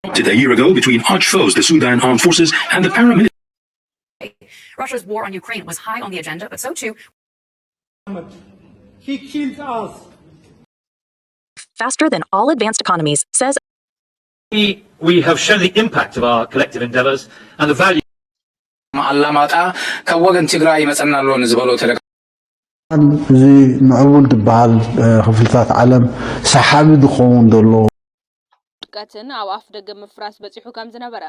A year ago between arch foes, the Sudan Armed Forces and the paramilitary. Russia's war on Ukraine was high on the agenda, but so too He killed us. Faster than all advanced economies, says We, we have shown the impact of our collective endeavours and the value. ኣላማጣ ካብ ወገን ትግራይ ይመፀና ኣሎ ንዝበሎ ተደጋ እዚ ምዕቡል ዝበሃል ክፍልታት ዓለም ሰሓቢ ዝኸውን ዘሎ ውድቀትን ኣብ ኣፍ ደገ ምፍራስ በጺሑ ከም ዝነበረ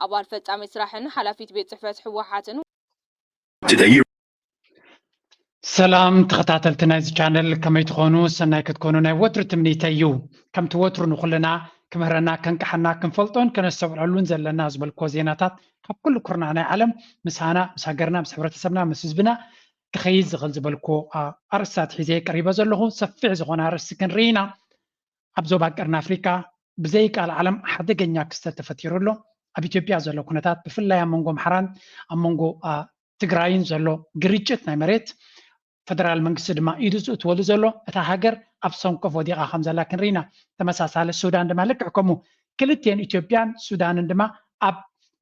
ኣባል ፈጻሚ ስራሕን ሓላፊት ቤት ጽሕፈት ህወሓትን Today, ሰላም ተኸታተልቲ ናይዚ ቻነል ከመይ ትኾኑ? ሰናይ ክትኮኑ ናይ ወትሩ ትምኒተይ እዩ። ከምቲ ወትሩ ንኹልና ክምህረና ከንቅሓና ክንፈልጦን ከነስተውዕለሉን ዘለና ዝበልክዎ ዜናታት ካብ ኩሉ ኩርናዕ ናይ ዓለም ምሳና ምስ ሃገርና ምስ ሕብረተሰብና ምስ ህዝብና ክኸይድ ዝኽእል ዝበልክዎ ኣርእስታት ሒዘ ቀሪበ ዘለኹ። ሰፊሕ ዝኾነ ኣርእስቲ ክንርኢ ኢና። ኣብ ዞባ ቀርኒ ኣፍሪካ ብዘይቃል ዓለም ሓደገኛ ክስተት ተፈጢሩ ኣሎ። ኣብ ኢትዮጵያ ዘሎ ኩነታት ብፍላይ ኣብ መንጎ ኣምሓራን ኣብ መንጎ ትግራይን ዘሎ ግርጭት ናይ መሬት ፈደራል መንግስቲ ድማ ኢዱ ዝእትወሉ ዘሎ እታ ሃገር ኣብ ሰንኮፍ ወዲቓ ከም ዘላ ክንርኢና። ተመሳሳሊ ሱዳን ድማ ልክዕ ከምኡ ክልቲኤን ኢትዮጵያን ሱዳንን ድማ ኣብ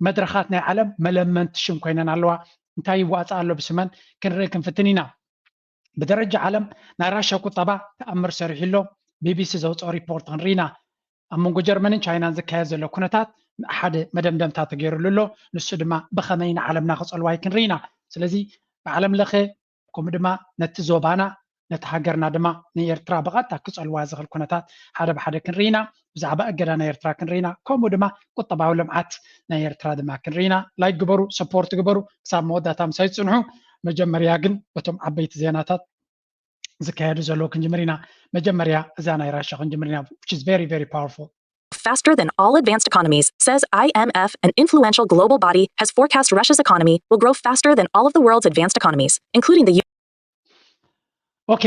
መድረኻት ናይ ዓለም መለመንቲ ሽም ኮይነን ኣለዋ። እንታይ ይዋፃእ ኣሎ ብስመን ክንርኢ ክንፍትን ኢና። ብደረጃ ዓለም ናይ ራሻ ቁጠባ ተኣምር ሰሪሑ ኣሎ። ቢቢሲ ዘውፅኦ ሪፖርት ክንርኢና። ኣብ መንጎ ጀርመንን ቻይናን ዝካየድ ዘሎ ኩነታት ሓደ መደምደምታ ተገይሩሉ ኣሎ። ንሱ ድማ ብኸመይ ንዓለምና ክፀልዋይ ክንርኢና። ስለዚ ብዓለም ለኸ ከምኡ ድማ ነቲ ዞባና ነቲ ሃገርና ድማ ንኤርትራ ብቐጥታ ክፀልዋ ዝኽእል ኩነታት ሓደ ብሓደ ክንርኢና። ብዛዕባ እገዳ ናይ ኤርትራ ክንርኢና ከምኡ ድማ ቁጠባዊ ልምዓት ናይ ኤርትራ ድማ ክንርኢና። ላይክ ግበሩ፣ ሰፖርት ግበሩ። ክሳብ መወዳእታ ምሳይ ፅንሑ። መጀመርያ ግን በቶም ዓበይቲ ዜናታት ዝካየዱ ዘለዉ ክንጅምር ኢና። መጀመርያ እዛ ናይ ራሻ ክንጅምር ኢና which is very very powerful. Faster than all advanced economies, says I M F. An influential global body has forecast Russia's economy will grow faster than all of the world's advanced economies, including the U- ኦኬ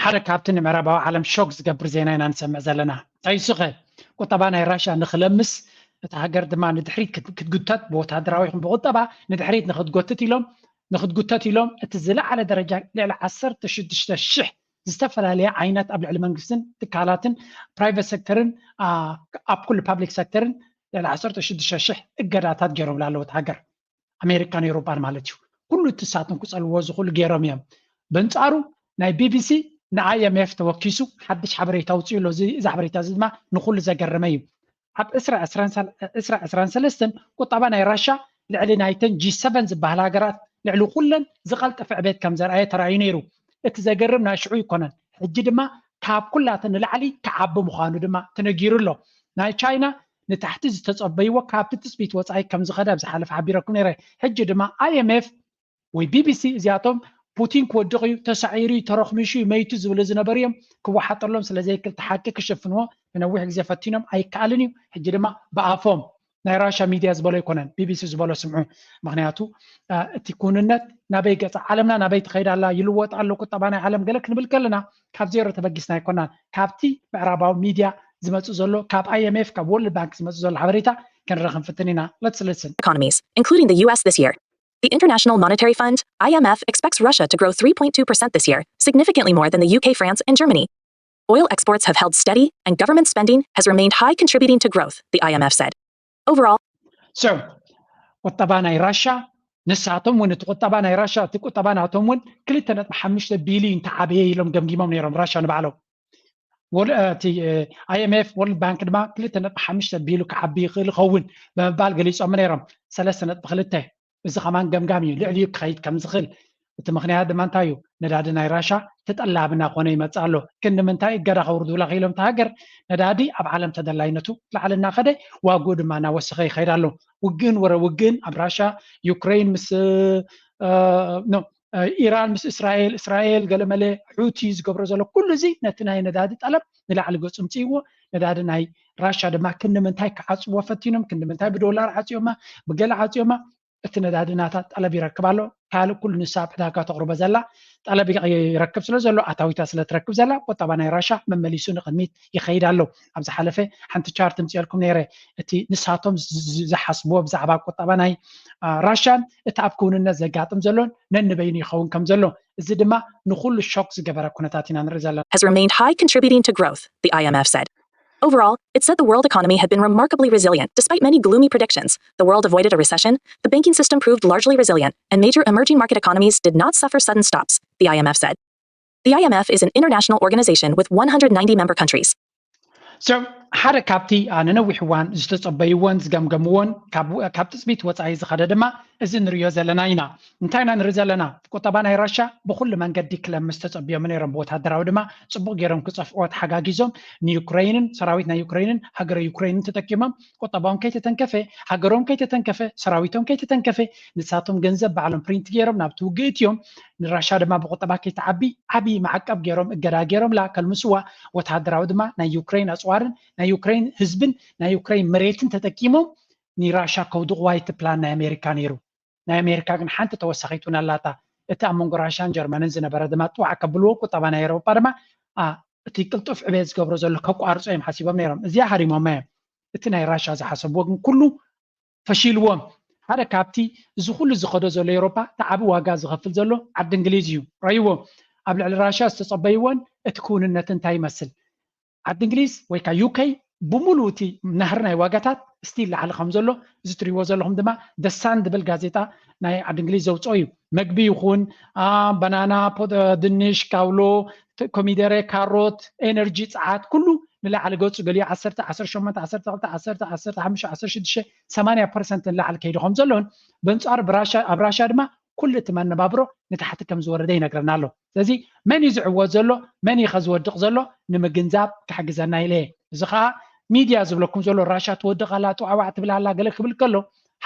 ሓደ ካብቲ ንምዕራባዊ ዓለም ሾክ ዝገብር ዜና ኢና ንሰምዕ ዘለና። እንታይ እሱኸ ቁጠባ ናይ ራሻ ንክለምስ እታ ሃገር ድማ ንድሕሪት ክትጉተት ብወታደራዊ ይኹን ብቁጠባ ንድሕሪት ንክትጎትት ኢሎም ንክትጉተት ኢሎም እቲ ዝለዓለ ደረጃ ልዕሊ ዓሰርተ ሽዱሽተ ሽሕ ዝተፈላለየ ዓይነት ኣብ ልዕሊ መንግስትን ትካላትን ፕራይቨት ሴክተርን ኣብ ኩሉ ፓብሊክ ሴክተርን ልዕሊ ዓሰርተ ሽዱሽተ ሽሕ እገዳታት ገይሮምላ ኣለዉ እቲ ሃገር ኣሜሪካን ኤውሮጳን ማለት እዩ። ኩሉ እቲ ሳቶም ክፀልዎ ዝኽእሉ ገይሮም እዮም። በንፃሩ ናይ ቢቢሲ ንኣይኤምኤፍ ተወኪሱ ሓድሽ ሓበሬታ ኣውፅኡ ኣሎ። እዚ ሓበሬታ እዚ ድማ ንኩሉ ዘገረመ እዩ። ኣብ ዕስራ ዕስራን ሰለስተን ቁጠባ ናይ ራሻ ልዕሊ ናይተን ጂ ሰቨን ዝበሃል ሃገራት ልዕሊ ኩለን ዝቐልጠፈ ዕቤት ከም ዘርኣየ ተራእዩ ነይሩ። እቲ ዘገርም ናይ ሽዑ ኣይኮነን። ሕጂ ድማ ካብ ኩላተን ንላዕሊ ክዓቢ ምዃኑ ድማ ተነጊሩ ኣሎ። ናይ ቻይና ንታሕቲ ዝተጸበይዎ ካብቲ ትጽቢት ወጻኢ ከም ዝኸደ ኣብ ዝሓለፈ ሓቢረኩም ነይረ። ሕጂ ድማ ኣይኤምኤፍ ወይ ቢቢሲ እዚኣቶም ፑቲን ክወድቕ እዩ፣ ተሳዒሩ እዩ፣ ተረኽሚሹ እዩ፣ መይቱ ዝብሉ ዝነበሩ እዮም። ክወሓጠሎም ስለ ዘይክእል እቲ ሓቂ ክሽፍንዎ ንነዊሕ ግዜ ፈቲኖም ኣይከኣልን እዩ። ሕጂ ድማ ብኣፎም ናይ ራሻ ሚድያ ዝበሎ ኣይኮነን ቢቢሲ ዝበሎ ስምዑ። ምክንያቱ እቲ ኩንነት ናበይ ገፃ ዓለምና ናበይ ትኸይድ ኣላ ይልወጥ ኣሎ ቁጠባ ናይ ዓለም ገለ ክንብል ከለና ካብ ዜሮ ተበጊስና ኣይኮናን። ካብቲ ምዕራባዊ ሚድያ ዝመፅእ ዘሎ ካብ ኣይኤምኤፍ ካብ ወርልድ ባንክ ዝመፅእ ዘሎ ሓበሬታ ክንርኢ ክንፍትን ኢና። Let's listen. economies, including the U S this year. The International Monetary Fund, I M F, expects Russia to grow three point two percent this year, significantly more than the U K, France, and Germany. Oil exports have held steady, and government spending has remained high, contributing to growth, the I M F said. Overall, so ቁጠባ ናይ ራሻ ንሳቶም እውን እቲ ቁጠባ ናይ ራሻ እቲ ቁጠባ ናቶም እውን ክልተ ነጥቢ ሓሙሽተ ቢልዮን ተዓበየ ኢሎም ገምጊሞም ነይሮም ራሻ ንባዕሎም። እቲ ኣይኤምኤፍ ወርልድ ባንክ ድማ ክልተ ነጥቢ ሓሙሽተ ቢሉ ክዓቢ ይኽእል ይኸውን ብምባል ገሊፆም ነይሮም። ሰለስተ ነጥቢ ክልተ እዚ ከማን ገምጋም እዩ ልዕሊኡ ክኸይድ ከም ዝኽእል። እቲ ምኽንያት ድማ እንታይ እዩ? ነዳዲ ናይ ራሻ ተጠላቢ እናኾነ ይመፅእ ኣሎ። ግን ንምንታይ እገዳ ከውርዱላ ክኢሎም? እቲ ሃገር ነዳዲ ኣብ ዓለም ተደላይነቱ ላዕሊ እናኸደ ዋግኡ ድማ እናወሰኸ ይኸይድ ኣሎ። ውግእን ወረ ውግእን ኣብ ራሻ ዩክሬን ምስ ኢራን ምስ እስራኤል እስራኤል ገለመለ ሑቲ ዝገብሮ ዘሎ ኩሉ እዚ ነቲ ናይ ነዳዲ ጠለብ ንላዕሊ ገፁ ምፅእዎ። ነዳዲ ናይ ራሻ ድማ ክንዲ ምንታይ ክዓፅዎ ፈቲኖም ክንዲ ምንታይ ብዶላር ዓፅዮማ ብገለ ዓፅዮማ እቲ ነዳዲ ናታ ጠለብ ይረክብ ኣሎ። ካልእ ኩሉ ንሳ ኣብ ዕዳጋ ተቕርቦ ዘላ ጠለብ ይረክብ ስለ ዘሎ ኣታዊታ ስለ ትረክብ ዘላ ቁጠባ ናይ ራሻ መመሊሱ ንቕድሚት ይኸይድ ኣሎ። ኣብ ዝሓለፈ ሓንቲ ቻርት ምፅኤልኩም ነይረ። እቲ ንሳቶም ዝሓስብዎ ብዛዕባ ቁጠባ ናይ ራሻን እቲ ኣብ ክውንነት ዘጋጥም ዘሎን ነንበይኑ ይኸውን ከም ዘሎ እዚ ድማ ንኹሉ ሾክ ዝገበረ ኩነታት ኢና ንርኢ ዘለና። has remained high, contributing to growth, the I M F said. Overall, it said the world economy had been remarkably resilient despite many gloomy predictions. The world avoided a recession, the banking system proved largely resilient, and major emerging market economies did not suffer sudden stops, the I M F said. The I M F is an international organization with one hundred ninety member countries. So ሓደ ካብቲ ነነዊሕ እዋን ዝተጸበይዎን ዝገምገምዎን ካብ ትጽቢት ወጻኢ ዝኸደ ድማ እዚ ንሪኦ ዘለና ኢና። እንታይ ኢና ንርኢ ዘለና? ቁጠባ ናይ ራሻ ብኩሉ መንገዲ ክለምስ ተጸብዮም ነይሮም። ብወታደራዊ ድማ ጽቡቕ ገይሮም ክጸፍዕዎ ተሓጋጊዞም ንዩክረይንን ሰራዊት ናይ ዩክረይንን ሃገረ ዩክረይንን ተጠቂሞም ቁጠባዎም ከይተተንከፈ፣ ሃገሮም ከይተተንከፈ፣ ሰራዊቶም ከይተተንከፈ፣ ንሳቶም ገንዘብ ባዕሎም ፕሪንት ገይሮም ናብቲ ውግእ እትዮም። ንራሻ ድማ ብቁጠባ ከይትዓቢ ዓብዪ ማዕቀብ ገይሮም እገዳ ገይሮምላ ከልምስዋ፣ ወታደራዊ ድማ ናይ ዩክረይን ኣፅዋርን ናይ ዩክረይን ህዝብን ናይ ዩክረይን መሬትን ተጠቂሞም ንራሻ ከውድቕዋ እቲ ፕላን ናይ ኣሜሪካ ነይሩ። ናይ ኣሜሪካ ግን ሓንቲ ተወሳኺት እውን ኣላታ። እቲ ኣብ መንጎ ራሻን ጀርመንን ዝነበረ ድማ ጥዋዕ ከብልዎ ቁጠባ ናይ ኤውሮጳ ድማ እቲ ቅልጡፍ ዕቤት ዝገብሮ ዘሎ ከቋርጾ እዮም ሓሲቦም ነይሮም። እዚኣ ሃሪሞማ እዮም። እቲ ናይ ራሻ ዝሓሰብዎ ግን ኩሉ ፈሺልዎም። ሓደ ካብቲ እዚ ኩሉ ዝኸዶ ዘሎ ኤውሮጳ እቲ ዓቢ ዋጋ ዝኸፍል ዘሎ ዓዲ እንግሊዝ እዩ። ረይዎ ኣብ ልዕሊ ራሻ ዝተጸበይዎን እቲ ክውንነት እንታይ ይመስል? ዓዲ እንግሊዝ ወይ ከዓ ዩከይ ብምሉእ እቲ ናህሪ ናይ ዋጋታት ስቲል ላዕሊ ከም ዘሎ እዚ ትሪእዎ ዘለኹም ድማ ደሳን ዝብል ጋዜጣ ናይ ዓዲ እንግሊዝ ዘውፅኦ እዩ። መግቢ ይኹን ባናና፣ ድንሽ፣ ካውሎ፣ ኮሚደረ፣ ካሮት፣ ኤነርጂ፣ ፀዓት ኩሉ ንላዕሊ ገፁ ገሊኡ ዓሰርተ፣ ዓሰርተ ሸሞንተ፣ ዓሰርተ ክልተ፣ ዓሰርተ፣ ዓሰርተ ሓሙሽተ፣ ዓሰርተ ሽዱሽተ፣ ሰማንያ ፐርሰንት ንላዕሊ ከይዱ ከም ዘሎን በንፃሩ ኣብ ራሻ ድማ ኩሉ እቲ መነባብሮ ንታሕቲ ከም ዝወረደ ይነግረና ኣሎ። ስለዚ መን እዩ ዝዕወት ዘሎ፣ መን እዩ ከዝወድቕ ዘሎ ንምግንዛብ ክሕግዘና ኢለ እየ። እዚ ከዓ ሚድያ ዝብለኩም ዘሎ ራሻ ትወድቕ ኣላ፣ ጥዋዕዋዕ ትብል ኣላ ገለ ክብል ከሎ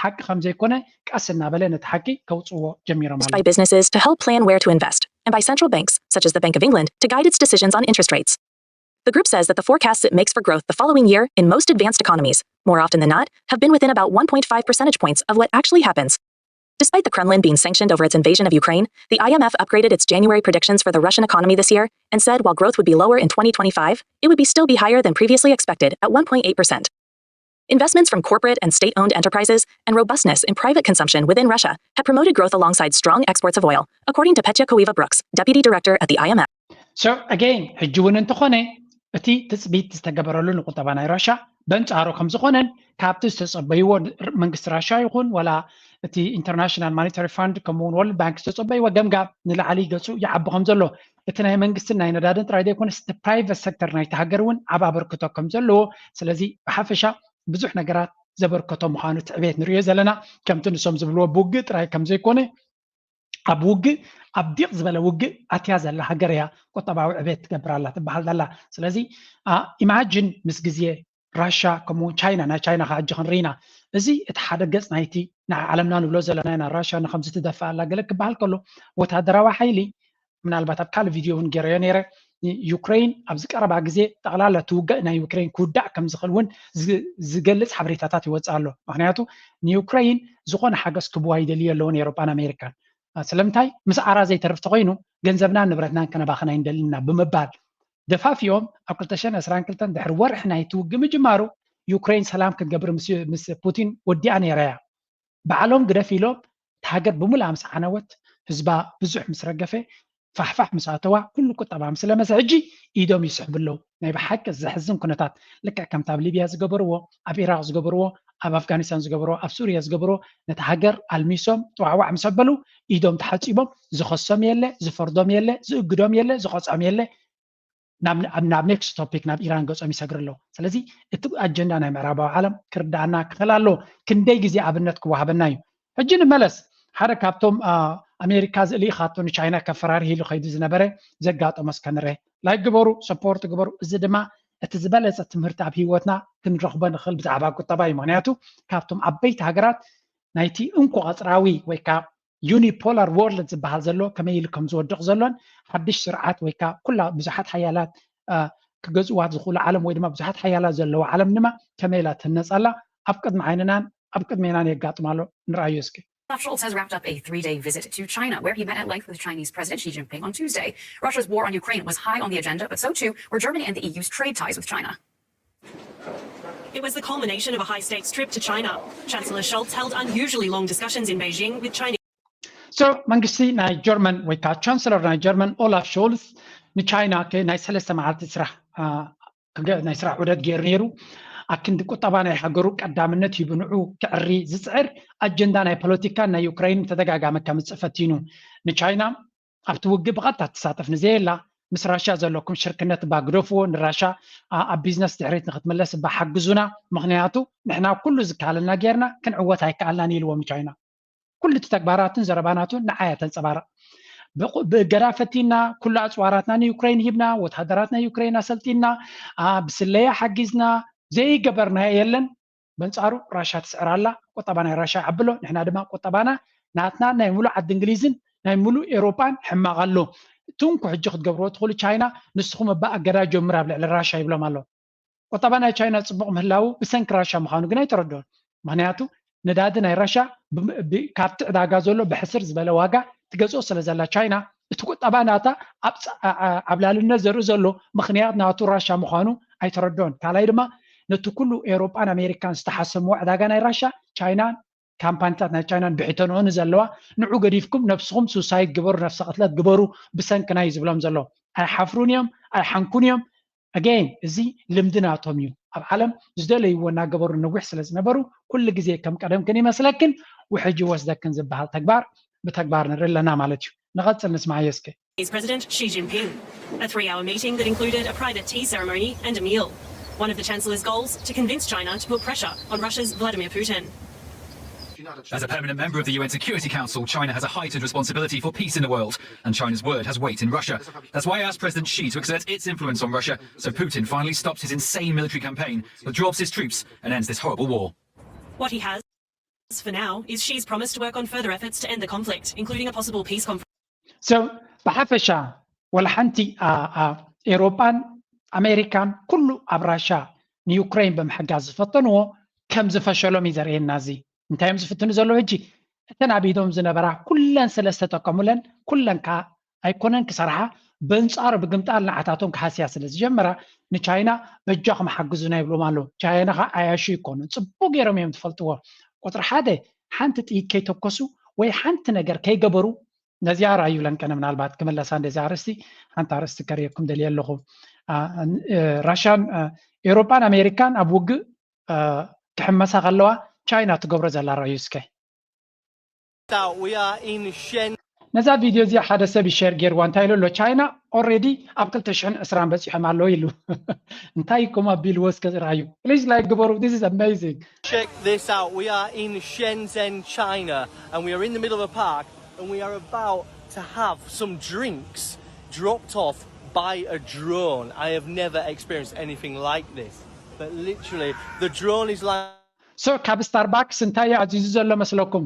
ሓቂ ከም ዘይኮነ ቀስ እናበለ ነቲ ሓቂ ከውፅዎ ጀሚሮም ኣለዉ። By businesses to help plan where to invest, and by central banks, such as the Bank of England, to guide its decisions on interest rates. The group says that the forecasts it makes for growth the following year in most advanced economies, more often than not, have been within about one point five percentage points of what actually happens. Despite the Kremlin being sanctioned over its invasion of Ukraine, the I M F upgraded its January predictions for the Russian economy this year and said while growth would be lower in twenty twenty-five, it would be still be higher than previously expected at one point eight percent. Investments from corporate and state owned enterprises and robustness in private consumption within Russia have promoted growth alongside strong exports of oil, according to Petya Koiva Brooks, deputy director at the I M F. So again, ሕጂ እውን እንተኾነ እቲ ትፅቢት ዝተገበረሉ ንቁጠባ ናይ ራሻ በንፃሩ ከም ዝኾነን ካብቲ ዝተፀበይዎ መንግስቲ ራሻ ይኹን ዋላ እቲ ኢንተርናሽናል ማኒታሪ ፋንድ ከምኡውን ወርልድ ባንክ ዝተፀበይዎ ገምጋም ንላዕሊ ገፁ ይዓቢ ከም ዘሎ እቲ ናይ መንግስትን ናይ ነዳድን ጥራይ ዘይኮነስ እቲ ፕራይቨት ሴክተር ናይቲ ሃገር እውን ዓብ ኣበርክቶ ከም ዘለዎ ስለዚ ብሓፈሻ ብዙሕ ነገራት ዘበርከቶ ምዃኑ እቲ ዕቤት ንሪኦ ዘለና ከምቲ ንሶም ዝብልዎ ብውግእ ጥራይ ከም ዘይኮነ ኣብ ውግእ ኣብ ዲቕ ዝበለ ውግእ ኣትያ ዘላ ሃገር እያ ቁጠባዊ ዕቤት ትገብር ኣላ ትበሃል ዘላ ስለዚ ኢማጅን ምስ ግዜ ራሻ ከምኡውን ቻይና ናይ ቻይና ከዓ ሕጂ ክንርኢና እዚ እቲ ሓደ ገፅ ናይቲ ንዓለምና ንብሎ ዘለና ኢና ራሻ ንከምዚ ትደፍእ ኣላ ገለ ክበሃል ከሎ ወታደራዊ ሓይሊ ምናልባት ኣብ ካልእ ቪድዮ እውን ገይረዮ ነይረ ዩክሬን ኣብዚ ቀረባ ግዜ ጠቕላላ እቲ ውግእ ናይ ዩክሬን ክውዳእ ከም ዝኽእል እውን ዝገልፅ ሓበሬታታት ይወፅእ ኣሎ ምክንያቱ ንዩክሬን ዝኾነ ሓገዝ ክብዋ ይደልዩ ኣለውን ኤሮጳን ኣሜሪካን ስለምንታይ ምስ ዓራ ዘይተርፍ ተኮይኑ ገንዘብናን ንብረትናን ከነባኽን ኣይንደልን ኢና ብምባል ደፋፊኦም ኣብ ክልተ ሽሕን ዕስራን ክልተን ድሕሪ ወርሒ ናይቲ ውግእ ምጅማሩ ዩክሬን ሰላም ክትገብር ምስ ፑቲን ወዲኣ ነይራ እያ። ባዕሎም ግደፍ ኢሎም እታ ሃገር ብምልኣ ምስ ዓነወት ህዝባ ብዙሕ ምስ ረገፈ ፋሕፋሕ ምስ ኣተዋ ኩሉ ቁጠባ ምስ ለመሰ ሕጂ ኢዶም ይስሕቡ ኣለዉ። ናይ ብሓቂ ዘሕዝን ኩነታት ልክዕ ከምቲ ኣብ ሊብያ ዝገበርዎ ኣብ ኢራቅ ዝገበርዎ ኣብ ኣፍጋኒስታን ዝገበርዎ ኣብ ሱርያ ዝገበርዎ ነቲ ሃገር ኣልሚሶም ጥዋዕዋዕ ምስ ኣበሉ ኢዶም ተሓፂቦም ዝኸሶም የለ ዝፈርዶም የለ ዝእግዶም የለ ዝቐፅዖም የለ ናብ ኔክስት ቶፒክ ናብ ኢራን ገፆም ይሰግሩ ኣለዉ ስለዚ እቲ ኣጀንዳ ናይ ምዕራባዊ ዓለም ክርዳኣና ክኽእል ኣለዎ ክንደይ ግዜ ኣብነት ክወሃበና እዩ ሕጂ ንመለስ ሓደ ካብቶም ኣሜሪካ ዝእልኢኻቶ ንቻይና ከፈራርህ ኢሉ ከይዱ ዝነበረ ዘጋጠሞ እስከ ንርአ ላይክ ግበሩ ሰፖርት ግበሩ እዚ ድማ እቲ ዝበለፀ ትምህርቲ ኣብ ህይወትና ክንረኽቦ ንኽእል ብዛዕባ ቁጠባ እዩ ምክንያቱ ካብቶም ዓበይቲ ሃገራት ናይቲ እንኮ ቀፅራዊ ወይ ከዓ ዩኒፖላር ወርልድ ዝበሃል ዘሎ ከመይ ኢሉ ከም ዝወድቕ ዘሎን ሓድሽ ስርዓት ወይ ከዓ ኩላ ብዙሓት ሓያላት ክገዝእዋ ዝኽእሉ ዓለም ወይ ድማ ብዙሓት ሓያላት ዘለዋ ዓለም ድማ ከመይ ኢላ ትህነፅ ኣላ ኣብ ቅድሚ ዓይንናን ኣብ ቅድሜናን የጋጥም ኣሎ ንርኣዮ እስኪ Olaf Scholz has wrapped up a three-day visit to China, where he met at length with Chinese President Xi Jinping on Tuesday. Russia's war on Ukraine was high on the agenda, but so too were Germany and the E U's trade ties with China. It was the culmination of a high-stakes trip to China. Chancellor Scholz held unusually long discussions in Beijing with Chinese. So መንግስቲ ናይ ጀርመን ወይ ከዓ ቻንስለር ናይ ጀርመን ኦላፍ ሾልስ ንቻይና ናይ ሰለስተ መዓልቲ ስራሕ ናይ ስራሕ ዑደት ገይሩ ነይሩ። ኣክንዲ ቁጠባ ናይ ሃገሩ ቀዳምነት ሂቡ ንዑ ክዕሪ ዝፅዕር ኣጀንዳ ናይ ፖለቲካን ናይ ዩክሬን ተደጋጋሚ ከምፅእ ፈቲኑ። ንቻይና ኣብቲ ውግእ ብቐጥታ ትሳተፍ ንዘየላ ምስ ራሻ ዘለኩም ሽርክነት እባ ግደፍዎ፣ ንራሻ ኣብ ቢዝነስ ድሕሪት ንክትምለስ እባ ሓግዙና፣ ምክንያቱ ንሕና ኩሉ ዝከኣለና ጌርና ክንዕወት ኣይከኣልናን ኢልዎም ንቻይና። ኩሉ እቲ ተግባራትን ዘረባናቱን ንዓያ ተንፀባርቕ። ብእገዳ ፈቲና፣ ኩሉ ኣፅዋራትና ንዩክሬን ሂብና፣ ወታደራት ናይ ዩክሬን ኣሰልጢና፣ ብስለያ ሓጊዝና፣ ዘይገበርናዮ የለን። በንፃሩ ራሻ ትስዕር ኣላ፣ ቁጠባ ናይ ራሻ ዓብሎ፣ ንሕና ድማ ቁጠባና ናትና ናይ ሙሉእ ዓዲ እንግሊዝን ናይ ሙሉእ ኤሮጳን ሕማቕ ኣሎ። ትንኩ ሕጂ ክትገብርዎ ትኽእሉ ቻይና፣ ንስኹም እባ እገዳ ጀምር ኣብ ልዕሊ ራሻ ይብሎም ኣሎ። ቁጠባ ናይ ቻይና ፅቡቕ ምህላዉ ብሰንኪ ራሻ ምዃኑ ግን ኣይተረድኦን። ምኽንያቱ ነዳዲ ናይ ራሻ ካብቲ ዕዳጋ ዘሎ ብሕስር ዝበለ ዋጋ ትገዝኦ ስለ ዘላ ቻይና፣ እቲ ቁጠባ ናታ ዓብላልነት ዘርኢ ዘሎ ምኽንያት ናቱ ራሻ ምዃኑ ኣይተረድኦን። ካልኣይ ድማ ነቲ ኩሉ ኤውሮጳን ኣሜሪካን ዝተሓሰምዎ ዕዳጋ ናይ ራሻ ቻይናን ካምፓኒታት ናይ ቻይናን ብሕተንኦ ንዘለዋ፣ ንዑ ገዲፍኩም ነብስኹም ሱሳይድ ግበሩ፣ ነብሰ ቅትለት ግበሩ፣ ብሰንክና እዩ ዝብሎም ዘሎ። ኣይሓፍሩን እዮም፣ ኣይሓንኩን እዮም። ኣገይን እዚ ልምዲ ናቶም እዩ። ኣብ ዓለም ዝደለይዎ እናገበሩ ነዊሕ ስለ ዝነበሩ ኩሉ ግዜ ከም ቀደምክን ይመስለክን ውሕጅ ይወስደክን ዝበሃል ተግባር ብተግባር ንርኢ ኣለና ማለት እዩ። ንቐጽል ንስማዓዮ እስከ። Is President Xi Jinping. A three-hour meeting that included a private tea ceremony and a meal. One of the Chancellor's goals to convince China to put pressure on Russia's Vladimir Putin. As a permanent member of the U N Security Council, China has a heightened responsibility for peace in the world, and China's word has weight in Russia. That's why I asked President Xi to exert its influence on Russia so Putin finally stops his insane military campaign, withdraws his troops, and ends this horrible war. What he has for now is Xi's promise to work on further efforts to end the conflict, including a possible peace conference. So ብሓፈሻ ወላ ሓንቲ ኤሮጳን ኣሜሪካን ኩሉ ኣብ ራሻ ንዩክሬን ብምሕጋዝ ዝፈተንዎ ከም ዝፈሸሎም እዩ ዘርእየና። እዚ እንታይ እዮም ዝፍትኑ ዘለዉ ሕጂ? እተን ኣብ ኢዶም ዝነበራ ኩለን ስለ ዝተጠቀሙለን ኩለን ከዓ ኣይኮነን ክሰርሓ፣ በንጻሩ ብግምጣል ንዓታቶም ክሃስያ ስለ ዝጀመራ ንቻይና በጃኹም ሓግዙና ይብሎም ኣለዉ። ቻይና ከዓ ኣያሹ ይኮኑ፣ ፅቡቅ ገይሮም እዮም ዝፈልጥዎ። ቁፅሪ ሓደ ሓንቲ ጥይት ከይተኮሱ ወይ ሓንቲ ነገር ከይገበሩ ነዚኣ ራእዩ ለንቀነ ምናልባት ክምለሳ እንደዚ ኣርእስቲ ሓንቲ ኣርእስቲ ከርእየኩም ደልየ ኣለኹ። ራሻን ኤውሮጳን ኣሜሪካን ኣብ ውግእ ክሕመሳ ከለዋ ቻይና ትገብሮ ዘላ ራእዩ እስከ። Out. We are in Shen. ነዛ ቪድዮ እዚኣ ሓደ ሰብ ይሸር ገይርዋ እንታይ ኢሉ ኣሎ ቻይና ኦሬዲ ኣብ ክልተ ሽሕን ዕስራን በፂሖም ኣለዉ ኢሉ እንታይ ኮም ኣቢልዎ እስከ ዝረኣዩ please like ግበሩ this is amazing Check this out. We are in Shenzhen, China, and we are in the middle of a park, and we are about to have some drinks dropped off by a drone. I have never experienced anything like this, but literally, the drone is like so ካብ ስታርባክስ እንታይ እዩ ኣዚዙ ዘሎ መስለኩም?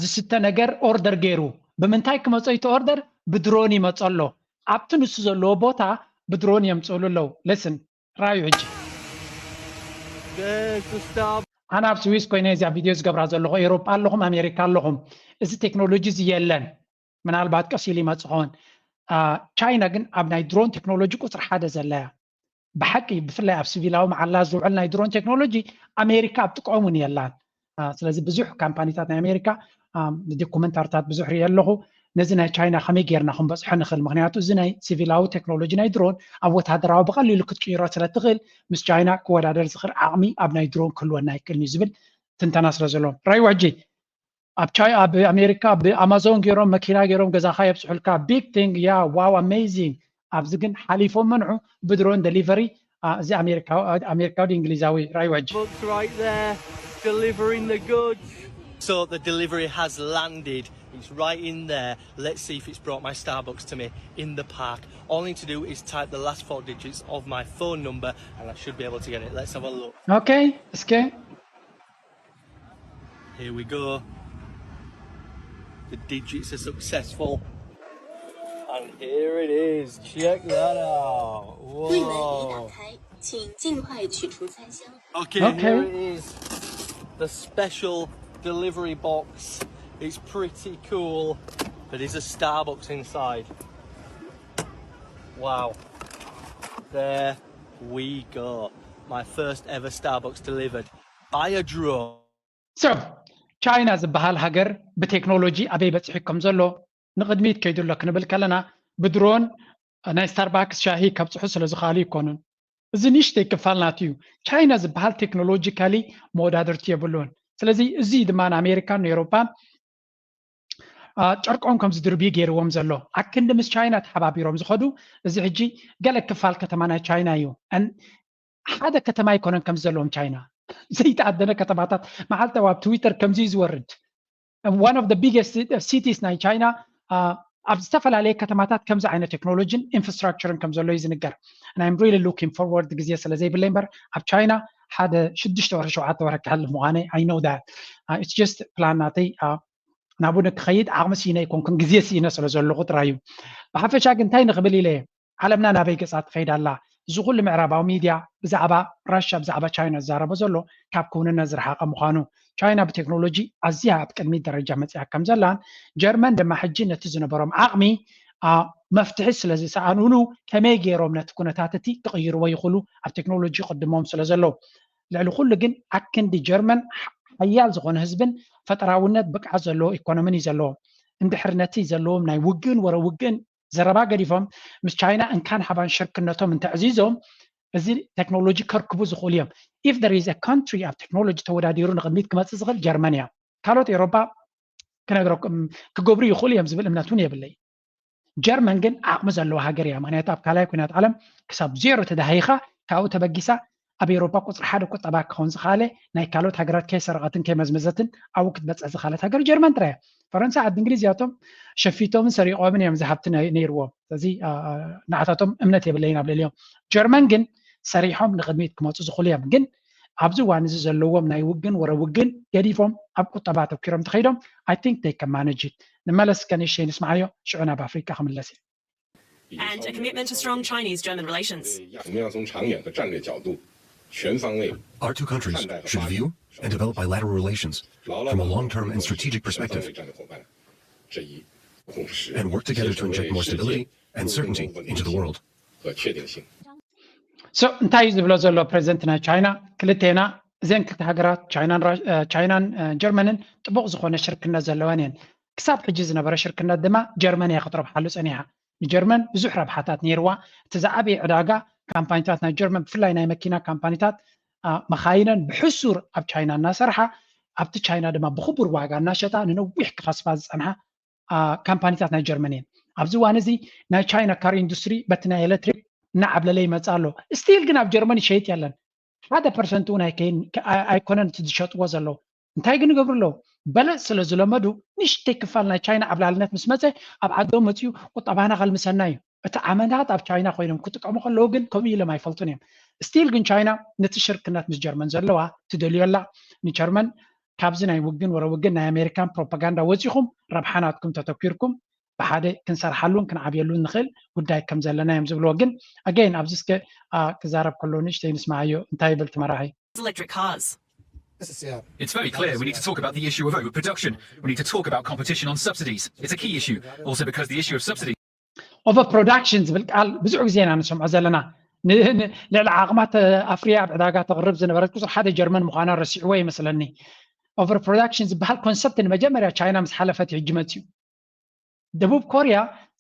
ዝስተ ነገር ኦርደር ገይሩ ብምንታይ ክመጾ እቲ ኦርደር ብድሮን ይመጾ ኣሎ። ኣብቲ ንሱ ዘለዎ ቦታ ብድሮን የምጽእሉ ኣለዉ። Listen ራዩ ሕጂ ኣነ ኣብ ስዊስ ኮይነ እዚኣ ቪድዮ ዝገብራ ዘለኹ ኤውሮጳ ኣለኹም ኣሜሪካ ኣለኹም እዚ ቴክኖሎጂ እዚ የለን። ምናልባት ቀስ ኢሉ ይመጽእ ኸውን። ቻይና ግን ኣብ ናይ ድሮን ቴክኖሎጂ ቁፅሪ ሓደ ዘላ እያ። ብሓቂ ብፍላይ ኣብ ሲቪላዊ መዓላ ዝውዕል ናይ ድሮን ቴክኖሎጂ ኣሜሪካ ኣብ ጥቅኦም እውን የላን። ስለዚ ብዙሕ ካምፓኒታት ናይ ኣሜሪካ ዶኩመንታርታት ብዙሕ ሪኤ ኣለኹ። ነዚ ናይ ቻይና ከመይ ጌርና ክንበፅሖ ንኽእል? ምክንያቱ እዚ ናይ ሲቪላዊ ቴክኖሎጂ ናይ ድሮን ኣብ ወታደራዊ ብቐሊሉ ክትቅይሮ ስለ ትኽእል ምስ ቻይና ክወዳደር ዝኽእል ዓቕሚ ኣብ ናይ ድሮን ክህልወና ኣይክእልን እዩ ዝብል ትንተና ስለ ዘለዎም ራይዋ ሕጂ ኣብ ቻይ ኣብ ኣሜሪካ ብኣማዞን ገይሮም መኪና ገይሮም ገዛኻ የብፅሑልካ big thing yeah wow amazing ኣብዚ ግን ሓሊፎም መንዑ ብድሮን ደሊቨሪ እዚ ኣሜሪካዊ ድዩ እንግሊዛዊ ራይዋ ሕጂ Books right there, delivering the goods. So the delivery has landed. It's right in there. Let's see if it's brought my Starbucks to me in the park. All I need to do is type the last four digits of my phone number and I should be able to get it. Let's have a look. Okay እስከ Here we go. The digits are successful. And here it is. Check that out. 对门已打 Whoa. 开，请尽快取出餐箱。 Okay, Okay. Here it is. The special delivery box. It's pretty cool. But there's a Starbucks inside. Wow. There we go. My first ever Starbucks delivered by a drone. So ቻይና ዝበሃል ሃገር ብቴክኖሎጂ ኣበይ በፂሑ ከም ዘሎ ንቕድሚት ከይዱ ኣሎ ክንብል ከለና ብድሮን ናይ ስታርባክስ ሻሂ ከብፅሑ ስለ ዝኽኣሉ ይኮኑን እዚ ንእሽተይ ክፋል ናቱ እዩ። ቻይና ዝበሃል ቴክኖሎጂካሊ መወዳድርቲ የብሉን። ስለዚ እዚ ድማ ንኣሜሪካን ንኤውሮፓን ጨርቆም ከም ዝድርብዩ ገይርዎም ዘሎ። ኣክንዲ ምስ ቻይና ተሓባቢሮም ዝኸዱ፣ እዚ ሕጂ ገለ ክፋል ከተማ ናይ ቻይና እዩ። ሓደ ከተማ ኣይኮነን ከም ዘለዎም ቻይና ዘይተኣደነ ከተማታት መዓልታዊ ኣብ ትዊተር ከምዚ እዩ ዝወርድ። One of the biggest cities ናይ ቻይና ኣብ ዝተፈላለየ ከተማታት ከምዚ ዓይነት ቴክኖሎጂን ኢንፍራስትራክቸርን ከም ዘሎ እዩ ዝንገር። I'm really looking forward ግዜ ስለ ዘይብለይ እምበር ኣብ ቻይና ሓደ ሽዱሽተ ወርሒ ሸውዓተ ወርሒ ክሕልፍ ምዃነይ I know that. It's just plan ናተይ ናብኡ ንክኸይድ ዓቕሚ ስኢነ ኣይኮንኩን፣ ግዜ ስኢነ ስለ ዘለኹ ጥራይ እዩ። ብሓፈሻ ግን እንታይ ንኽብል ኢለ እየ፣ ዓለምና ናበይ ገጻ ትኸይድ ኣላ? እዚ ኩሉ ምዕራባዊ ሚድያ ብዛዕባ ራሻ ብዛዕባ ቻይና ዝዛረቦ ዘሎ ካብ ክውንነት ዝረሓቐ ምዃኑ፣ ቻይና ብቴክኖሎጂ ኣዝያ ኣብ ቅድሚት ደረጃ መጺኣ ከም ዘላን ጀርመን ድማ ሕጂ ነቲ ዝነበሮም ዓቕሚ መፍትሒ ስለ ዝሰኣኑሉ ከመይ ገይሮም ነቲ ኩነታት እቲ ክቕይርዎ ይኽእሉ? ኣብ ቴክኖሎጂ ይቕድሞም ስለ ዘለዉ። ልዕሊ ኩሉ ግን ኣክንዲ ጀርመን ሓያል ዝኾነ ህዝብን ፈጠራውነት ብቅዓት ዘለዎ ኢኮኖሚን እዩ ዘለዎም። እንድሕር ነቲ ዘለዎም ናይ ውግእን ወረ ውግእን ዘረባ ገዲፎም ምስ ቻይና እንካን ሓባን ሽርክነቶም እንተዕዚዞም እዚ ቴክኖሎጂ ከርክቡ ዝኽእሉ እዮም። If there is a country ኣብ ቴክኖሎጂ ተወዳዲሩ ንቕድሚት ክመፅእ ዝኽእል ጀርመን እያ። ካልኦት ኤውሮፓ ክነግረኩም ክገብሩ ይኽእሉ እዮም ዝብል እምነት እውን የብለይ። ጀርመን ግን ዓቕሚ ዘለዋ ሃገር እያ። ምክንያቱ ኣብ ካልኣይ ኩናት ዓለም ክሳብ ዜሮ ተዳሂኻ ካብኡ ተበጊሳ ኣብ ኤውሮፓ ቁፅሪ ሓደ ቁጠባ ክኸውን ዝኸኣለ ናይ ካልኦት ሃገራት ከይሰረቐትን ከይመዝመዘትን ኣብኡ ክትበፅሕ ዝኸኣለት ሃገር ጀርመን ጥራይ እያ። ፈረንሳ ዓዲ እንግሊዝ እያቶም ሸፊቶምን ሰሪቖምን እዮም ዝሃብቲ ነይርዎም። ስለዚ ንዓታቶም እምነት የብለይን ኣብ ልዕሊኦም። ጀርመን ግን ሰሪሖም ንቕድሚት ክመፁ ዝኽእሉ እዮም። ግን ኣብዚ እዋን እዚ ዘለዎም ናይ ውግን ወረ ውግን ገዲፎም ኣብ ቁጠባ ኣተኪሮም ተኸይዶም I think they can manage it። ንመለስ ከንሸይ ንስማዓዮ ሽዑ ናብ ኣፍሪቃ ክምለስ እየ። And a commitment to strong Chinese-German relations. 中亚从长远的战略角度，全方位 Our two countries should view and develop bilateral relations from a long-term and strategic perspective 战略伙伴这一共识 and work together to inject more stability and certainty into the world. 和确定性。 So እንታይ እዩ ዝብሎ ዘሎ ፕሬዚደንት ናይ ቻይና? ክልቴና እዘን ክልተ ሃገራት ቻይናን ጀርመንን ጥቡቕ ዝኾነ ሽርክነት ዘለወን እየን። ክሳብ ሕጂ ዝነበረ ሽርክነት ድማ ጀርመን እያ ክትረብሓሉ ፀኒሓ። ንጀርመን ብዙሕ ረብሓታት ነይርዋ። እቲ ዝዓበየ ዕዳጋ ካምፓኒታት ናይ ጀርመን ብፍላይ ናይ መኪና ካምፓኒታት መኻይነን ብሕሱር ኣብ ቻይና እናሰርሓ ኣብቲ ቻይና ድማ ብኽቡር ዋጋ እናሸጣ ንነዊሕ ክኸስባ ዝፀንሓ ካምፓኒታት ናይ ጀርመን እየን። ኣብዚ እዋን እዚ ናይ ቻይና ካር ኢንዱስትሪ በቲ ናይ ኤሌክትሪክ እናዓብለለ ይመፅእ ኣሎ። ስቲል ግን ኣብ ጀርመን ይሸይጥ የለን። ሓደ ፐርሰንት እውን ኣይኮነን እቲ ዝሸጥዎ ዘለዉ። እንታይ ግን ይገብሩ ኣለዉ? በለፅ ስለ ዝለመዱ ንእሽተይ ክፋል ናይ ቻይና ዓብላልነት ምስ መፀ ኣብ ዓዶም መፅኡ ቁጠባና ከልምሰና እዩ። እቲ ዓመታት ኣብ ቻይና ኮይኖም ክጥቀሙ ከለዉ ግን ከምኡ ኢሎም ኣይፈልጡን እዮም። ስቲል ግን ቻይና ነቲ ሽርክነት ምስ ጀርመን ዘለዋ ትደልዮ ኣላ። ንጀርመን ካብዚ ናይ ውግን ወረ ውግን ናይ ኣሜሪካን ፕሮፓጋንዳ ወፂኹም ረብሓ ናትኩም ተተኪርኩም ብሓደ ክንሰርሓሉን ክንዓብየሉን ንኽእል ጉዳይ ከም ዘለና እዮም ዝብልዎ። ግን ኣገይን ኣብዚ እስከ ክዛረብ ከሎ ንእሽተይ ንስማዓዮ እንታይ ይብል ትመራሒ? Electric cars. It's very clear we need to talk about the issue of overproduction. We need to talk about competition on subsidies. It's a key issue, also because the issue of subsidies Overproduction ዝብል ቃል ብዙሕ ግዜ ኢና ንሰምዖ ዘለና። ልዕሊ ዓቕማት ኣፍርያ ኣብ ዕዳጋ ተቕርብ ዝነበረት ቁፅሪ ሓደ ጀርመን ምዃና ረሲዕዎ ይመስለኒ። Overproduction ዝበሃል ኮንሰፕት ንመጀመርያ ቻይና ምስ ሓለፈት ሕጂ መፅዩ። ደቡብ ኮርያ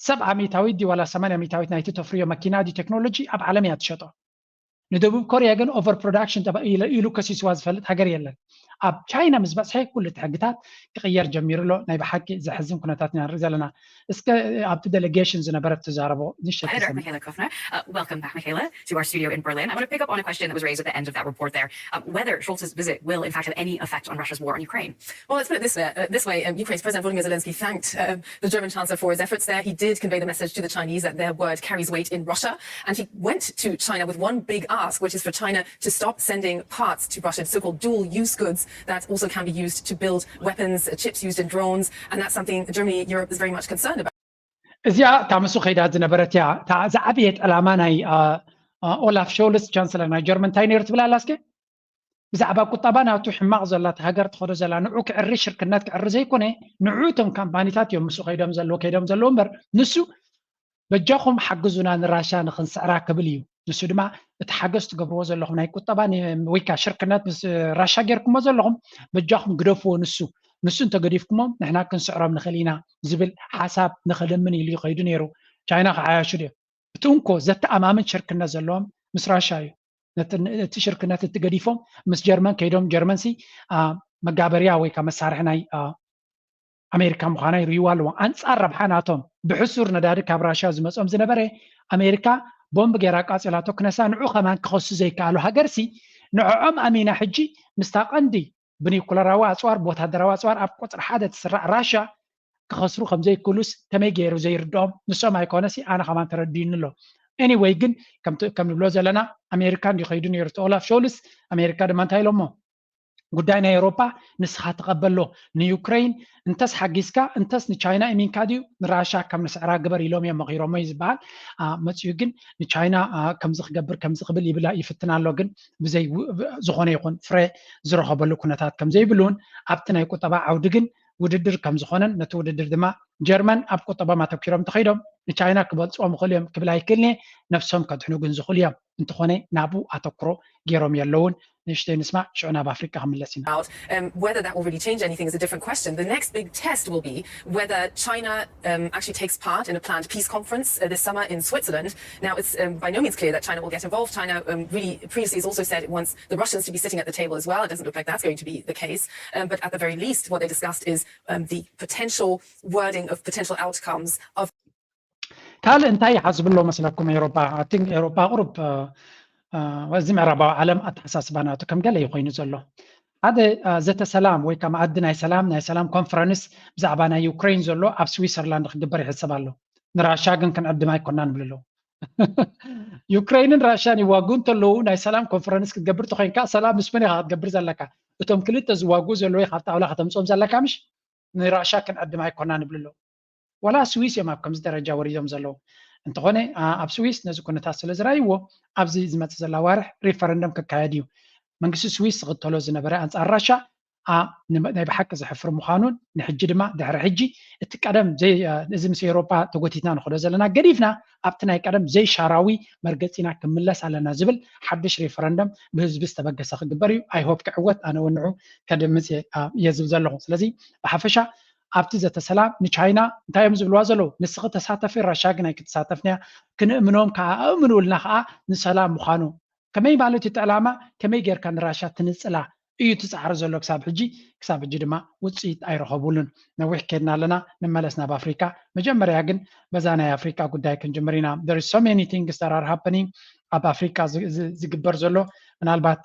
ሰብዓ ሚእታዊት ድዩ ዋላ ሰማንያ ሚእታዊት ናይቲ ተፍርዮ መኪና ድዩ ቴክኖሎጂ ኣብ ዓለም እያ ትሸጦ። ንደቡብ ኮርያ ግን ኦቨር ፕሮዳክሽን ኢሉ ከሲስዋ ዝፈልጥ ሃገር የለን። ኣብ ቻይና ምስ በፅሐ ኩሉ እቲ ሕግታት ክቕየር ጀሚሩ ኣሎ። ናይ ብሓቂ ዘሕዝን ኩነታት ኢና ንርኢ ዘለና። እስከ ኣብቲ ዴሌጌሽን ዝነበረት ትዛረቦ ንእሽተይ Hi there, ተሰምዕ። Michaela Kufner. Uh, welcome back, Michaela, to our studio in Berlin. I want to pick up on a question that was raised at the end of that report there, um, whether Scholz's visit will, in fact, have any effect on Russia's war on Ukraine. Well, let's put it this way. Uh, this way um, Ukraine's President Volodymyr Zelensky thanked um, the German Chancellor for his efforts there. He did convey the message to the Chinese that their word carries weight in Russia. And he went to China with one big ask, which is for China to stop sending parts to Russia, so called dual use goods that also can be used to build weapons, uh, chips used in drones. And that's something Germany, Europe is very much concerned about. እዚኣ እታ ምስኡ ከይዳ ዝነበረት እያ። እታ ዝዓበየት ዕላማ ናይ ኦላፍ ሾልስ ቻንስለር ናይ ጀርመን እንታይ ነይሩ ትብል ኣላ እስከ? ብዛዕባ ቁጠባ ናቱ ሕማቕ ዘላ እታ ሃገር ትኸዶ ዘላ ንዑ ክዕሪ ሽርክነት ክዕሪ ዘይኮነ ንዑ እቶም ካምፓኒታት እዮም ምስኡ ከይዶም ዘለዉ ከይዶም ዘለዉ እምበር ንሱ በጃኹም ሓግዙና ንራሻ ንክንስዕራ ክብል እዩ። ንሱ ድማ እቲ ሓገዝ ትገብርዎ ዘለኹም ናይ ቁጠባ ን- ወይ ከዓ ሽርክነት ምስ ራሻ ጌርኩሞ ዘለኹም በጃኹም ግደፍዎ። ንሱ ንሱ እንተገዲፍኩሞ ንሕና ክንስዕሮም ንኽእል ኢና ዝብል ሓሳብ ንኽልምን ኢሉ ይኸይዱ ነይሩ። ቻይና ክዓያሹ ድዮም? እቲ እንኮ ዘተኣማምን ሽርክነት ዘለዎም ምስ ራሻ እዩ። ነቲ ሽርክነት እቲ ገዲፎም ምስ ጀርመን ከይዶም ጀርመን ሲ መጋበርያ ወይ ከዓ መሳርሒ ናይ ኣሜሪካ ምዃና ይርእይዋ ኣለዎ። ኣንፃር ረብሓ ናቶም ብሕሱር ነዳዲ ካብ ራሽያ ዝመፆም ዝነበረ ኣሜሪካ ቦምብ ገይራ ቃፂላቶ ክነሳ ንዑ ከማን ክኸሱ ዘይከኣሉ ሃገርሲ ንዕዖም ኣሚና ሕጂ ምስታ ቀንዲ ብኒኩለራዊ ኣፅዋር ብወታደራዊ ኣፅዋር ኣብ ቁፅሪ ሓደ ትስራዕ ራሽያ ክኸስሩ ከምዘይክእሉስ ከመይ ገይሩ ዘይርድኦም ንሶም ኣይኮነሲ ኣነ ከማን ተረድዩኒ ኣሎ። ኤኒወይ ግን ከም ንብሎ ዘለና ኣሜሪካ እንዲ ከይዱ ነይሩ እቲ ኦላፍ ሾልስ ኣሜሪካ ድማ እንታይ ኢሎሞ ጉዳይ ናይ ኤውሮፓ ንስኻ ተቐበሎ ንዩክሬን እንተስ ሓጊዝካ እንተስ ንቻይና እሚንካ ድዩ ንራሻ ከም ንስዕራ ግበር ኢሎም እዮም መኺሮሞ እዩ ዝበሃል። መፅኡ ግን ንቻይና ከምዚ ክገብር ከምዚ ክብል ይብላ ይፍትን ኣሎ ግን ብዘይ ዝኾነ ይኹን ፍረ ዝረኸበሉ ኩነታት ከምዘይብሉን ኣብቲ ናይ ቁጠባ ዓውዲ ግን ውድድር ከም ዝኾነን ነቲ ውድድር ድማ ጀርመን ኣብ ቁጠባም ኣተኪሮም ተኸይዶም ንቻይና ክበልፅዎም ይኽእሉ እዮም ክብል ኣይክእልን ነፍሶም ከድሕኑ ግን ዝኽእሉ እዮም እንተኾነ ናብኡ ኣተኩሮ ገይሮም የለውን ንእሽተይ ንስማ ሽዑ ናብ ኣፍሪቃ ክምለስ ኢና um, whether that will really change anything is a different question. The next big test will be whether China um, actually takes part in a planned peace conference uh, this summer in Switzerland. Now, it's um, by no means clear that China will get involved. China um, really previously has also said it wants the Russians to be sitting at the table as well. It doesn't look like that's going to be the case. Um, but at the very least, what they discussed is um, the potential wording of potential outcomes of ካልእ እንታይ ይሓስብሎ መስለኩም ኤሮፓ? I think ኤሮፓ ቁሩብ እዚ ምዕራባዊ ዓለም ኣተሓሳስባ ናቱ ከም ገለ እዩ ኮይኑ ዘሎ። ሓደ ዘተ ሰላም ወይ ከዓ መኣዲ ናይ ሰላም ናይ ሰላም ኮንፈረንስ ብዛዕባ ናይ ዩክሬን ዘሎ ኣብ ስዊሰርላንድ ክግበር ይሕሰብ ኣሎ። ንራሻ ግን ክንዕድም ኣይኮና ንብል ኣለዉ። ዩክሬንን ራሽያን ይዋግኡ እንተለዉ ናይ ሰላም ኮንፈረንስ ክትገብር ተኮይንካ ሰላም ምስ መን ኢኻ ክትገብር ዘለካ? እቶም ክልተ ዝዋግኡ ዘለዉ ካብ ጣውላ ከተምፅኦም ዘለካ ምሽ? ንራሻ ክንዕድም ኣይኮና ንብል ኣለዉ። ዋላ ስዊስ እዮም ኣብ ከምዚ ደረጃ ወሪዶም ዘለዉ። እንተኾነ ኣብ ስዊስ ነዚ ኩነታት ስለ ዝረኣይዎ ኣብዚ ዝመፅእ ዘላ ዋርሕ ሪፈረንደም ክካየድ እዩ። መንግስቲ ስዊስ ዝኽተሎ ዝነበረ ኣንፃር ራሻ ናይ ብሓቂ ዘሕፍር ምዃኑን ንሕጂ ድማ ድሕሪ ሕጂ እቲ ቀደም እዚ ምስ ኤውሮፓ ተጎቲትና ንኽዶ ዘለና ገዲፍና ኣብቲ ናይ ቀደም ዘይሻራዊ መርገፂና ክምለስ ኣለና ዝብል ሓድሽ ሪፈረንደም ብህዝቢ ዝተበገሰ ክግበር እዩ። ኣይሆፕ ክዕወት ኣነ እውን ንዑ ከድምፅ እየ ዝብል ዘለኹ። ስለዚ ብሓፈሻ ኣብቲ ዘተ ሰላም ንቻይና እንታይ እዮም ዝብልዋ ዘለዉ? ንስኺ ተሳተፊ፣ ራሻ ግን ኣይክትሳተፍንያ፣ ክንእምኖም ከዓ ኣእምኑልና ከዓ ንሰላም ምዃኑ ከመይ ማለት እቲ ዕላማ ከመይ ጌርካ ንራሻ ትንፅላ እዩ ትፃዕሪ ዘሎ ክሳብ ሕጂ ክሳብ ሕጂ ድማ ውፅኢት ኣይረኸቡሉን ነዊሕ ከድና ኣለና ንመለስ ናብ ኣፍሪካ መጀመርያ ግን በዛ ናይ ኣፍሪካ ጉዳይ ክንጅምር ኢና there is so many things that are happening ኣብ ኣፍሪካ ዝግበር ዘሎ ምናልባት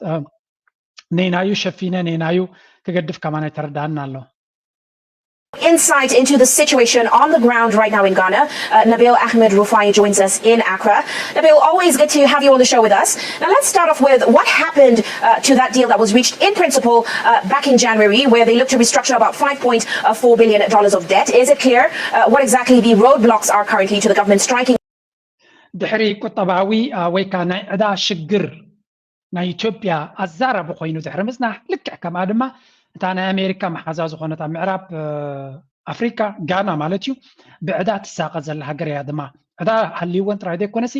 ነይናዩ ሸፊነ ነይናዩ ክገድፍ ከማን ኣይተረዳሃና ኣሎ insight into the situation on the ground right now in Ghana. Uh, Nabil Ahmed Rufai joins us in Accra. Nabil, always good to have you on the show with us. Now, let's start off with what happened uh, to that deal that was reached in principle uh, back in January, where they looked to restructure about five point four billion dollars of debt. Is it clear uh, what exactly the roadblocks are currently to the government striking? ድሕሪ ቁጠባዊ ወይ ከዓ ናይ ዕዳ ሽግር ናይ ኢትዮጵያ ኣዛራቢ ኮይኑ ድሕሪ ምፅናሕ ልክዕ ከምኣ ድማ እታ ናይ ኣሜሪካ መሓዛ ዝኾነት ኣብ ምዕራብ ኣፍሪካ ጋና ማለት እዩ ብዕዳ ትሳቐ ዘላ ሃገር እያ ድማ ዕዳ ሃልይወን ጥራይ ዘይኮነሲ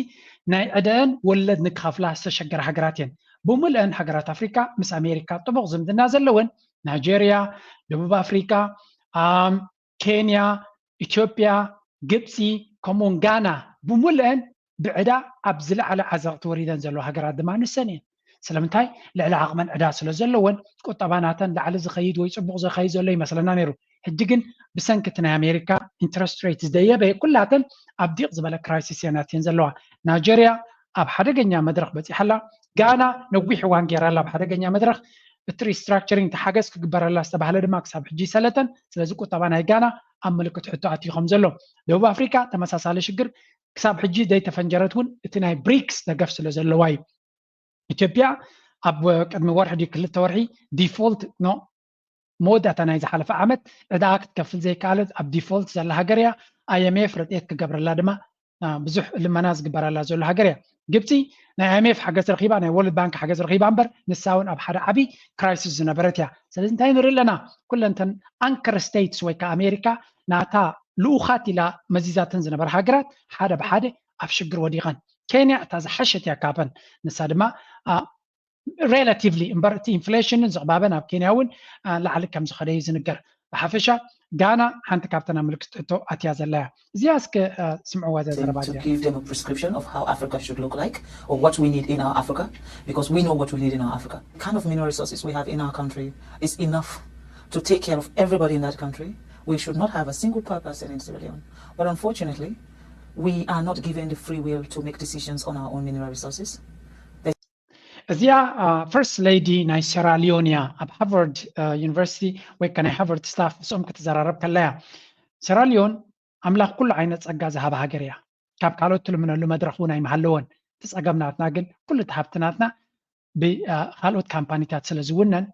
ናይ ዕደአን ወለድ ንክኸፍላ ዝተሸገረ ሃገራት እየን ብምልአን ሃገራት ኣፍሪካ ምስ ኣሜሪካ ጥቡቕ ዝምድና ዘለወን ናይጀርያ ደቡብ ኣፍሪካ ኬንያ ኢትዮጵያ ግብፂ ከምኡውን ጋና ብምልአን ብዕዳ ኣብ ዝለዓለ ዓዘቕቲ ወሪደን ዘለዋ ሃገራት ድማ ንሰን እየን ስለምንታይ ልዕሊ ዓቕመን ዕዳ ስለ ዘለወን ቁጠባ ናተን ላዕሊ ዝኸይድ ወይ ፅቡቕ ዝኸይድ ዘሎ ይመስለና ነይሩ ሕጂ ግን ብሰንኪ እቲ ናይ ኣሜሪካ ኢንትረስት ሬት ዝደየበ ኩላተን ኣብ ዲቕ ዝበለ ክራይሲስ እየን ኣትየን ዘለዋ ናይጀርያ ኣብ ሓደገኛ መድረኽ በፂሓላ ጋና ነዊሕ እዋን ገይራላ ኣብ ሓደገኛ መድረኽ እቲ ሪስትራክቸሪንግ ተሓገዝ ክግበረላ ዝተባህለ ድማ ክሳብ ሕጂ ይሰለጠን ስለዚ ቁጠባ ናይ ጋና ኣብ ምልክት ሕቶ ኣትዩ ከም ዘሎ ደቡብ ኣፍሪካ ተመሳሳሊ ሽግር ክሳብ ሕጂ ዘይተፈንጀረት እውን እቲ ናይ ብሪክስ ደገፍ ስለ ዘለዋ እዩ ኢትዮጵያ ኣብ ቅድሚ ወርሒ ድዩ ክልተ ወርሒ ዲፎልት ኖ መወዳእታ ናይ ዝሓለፈ ዓመት ዕዳኣ ክትከፍል ዘይከኣለት ኣብ ዲፎልት ዘላ ሃገር እያ ኣይኤምኤፍ ረድኤት ክገብረላ ድማ ብዙሕ ልመና ዝግበረላ ዘሎ ሃገር እያ ግብፂ ናይ ኣይኤምኤፍ ሓገዝ ረኺባ ናይ ወርልድ ባንክ ሓገዝ ረኺባ እምበር ንሳ እውን ኣብ ሓደ ዓብዪ ክራይሲስ ዝነበረት እያ ስለዚ እንታይ ንርኢ ኣለና ኩለንተን ኣንከር ስቴትስ ወይ ከዓ ኣሜሪካ ናታ ልኡኻት ኢላ መዚዛተን ዝነበረ ሃገራት ሓደ ብሓደ ኣብ ሽግር ወዲቐን ኬንያ እታ ዝሓሸት እያ ካብን ንሳ ድማ relatively እምበር እቲ ኢንፍሌሽንን ዝቕባበን ኣብ ኬንያ እውን ላዕሊ ከም ዝኸደ እዩ ዝንገር ብሓፈሻ ጋና ሓንቲ ካብተን ኣብ ምልክት ሕቶ ኣትያ ዘላ እያ። እዚኣ እስከ ስምዕዋ እዛ ዘረባ to እዚኣ። give them a prescription of how Africa should look like or what we need in our Africa, because we know what we need in our Africa. The kind of mineral resources we have in our country is enough to take care of everybody in that country. We should not have a single poor person in Sierra Leone. But unfortunately, we are not given the free will to make decisions on our own mineral resources. እዚኣ ፈርስት ሌዲ ናይ ሴራሊዮን እያ። ኣብ ሃርቫርድ ዩኒቨርሲቲ ወይ ከ ናይ ሃርቫርድ ስታፍ ምስኦም ክትዘራረብ ከላ እያ። ሴራሊዮን ኣምላኽ ኩሉ ዓይነት ጸጋ ዝሃበ ሃገር እያ። ካብ ካልኦት ትልምነሉ መድረኽ እውን ኣይምሃለወን። እቲ ጸገም ናትና ግን ኩሉ እቲ ሃብቲ ናትና ብካልኦት ካምፓኒታት ስለ ዝውነን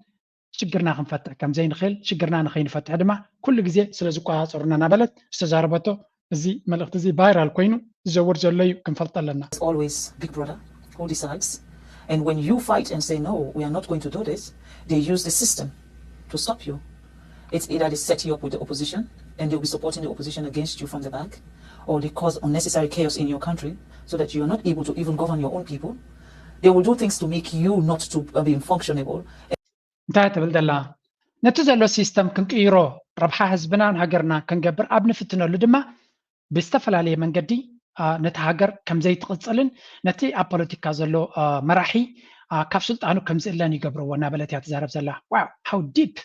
ሽግርና ክንፈትሕ ከም ዘይንኽእል፣ ሽግርና ንኸይንፈትሕ ድማ ኩሉ ግዜ ስለ ዝቆጻጸሩና እናበለት ዝተዛረበቶ እዚ መልእኽቲ እዚ ቫይራል ኮይኑ ዝዘውር ዘሎ እዩ፣ ክንፈልጦ ኣለና። There's always Big Brother who decides. And when you fight and say, "No, we are not going to do this," they use the system to stop you. It's either they set you up with the opposition and they'll be supporting the opposition against you from the back, or they cause unnecessary chaos in your country so that you're not able to even govern your own people. They will do things to make you not to uh, be functionable. እንታይ ትብል ዘላ? ነቲ ዘሎ ሲስተም ክንቅይሮ፣ ረብሓ ህዝብናን ሃገርናን ክንገብር ኣብ ንፍትነሉ ድማ ብዝተፈላለየ መንገዲ ነቲ ሃገር ከም ዘይትቕጽልን ነቲ ኣብ ፖለቲካ ዘሎ መራሒ ካብ ስልጣኑ ከም ዝእለን ይገብርዎ እናበለት እያ ትዛረብ ዘላ። ዋው፣ how deep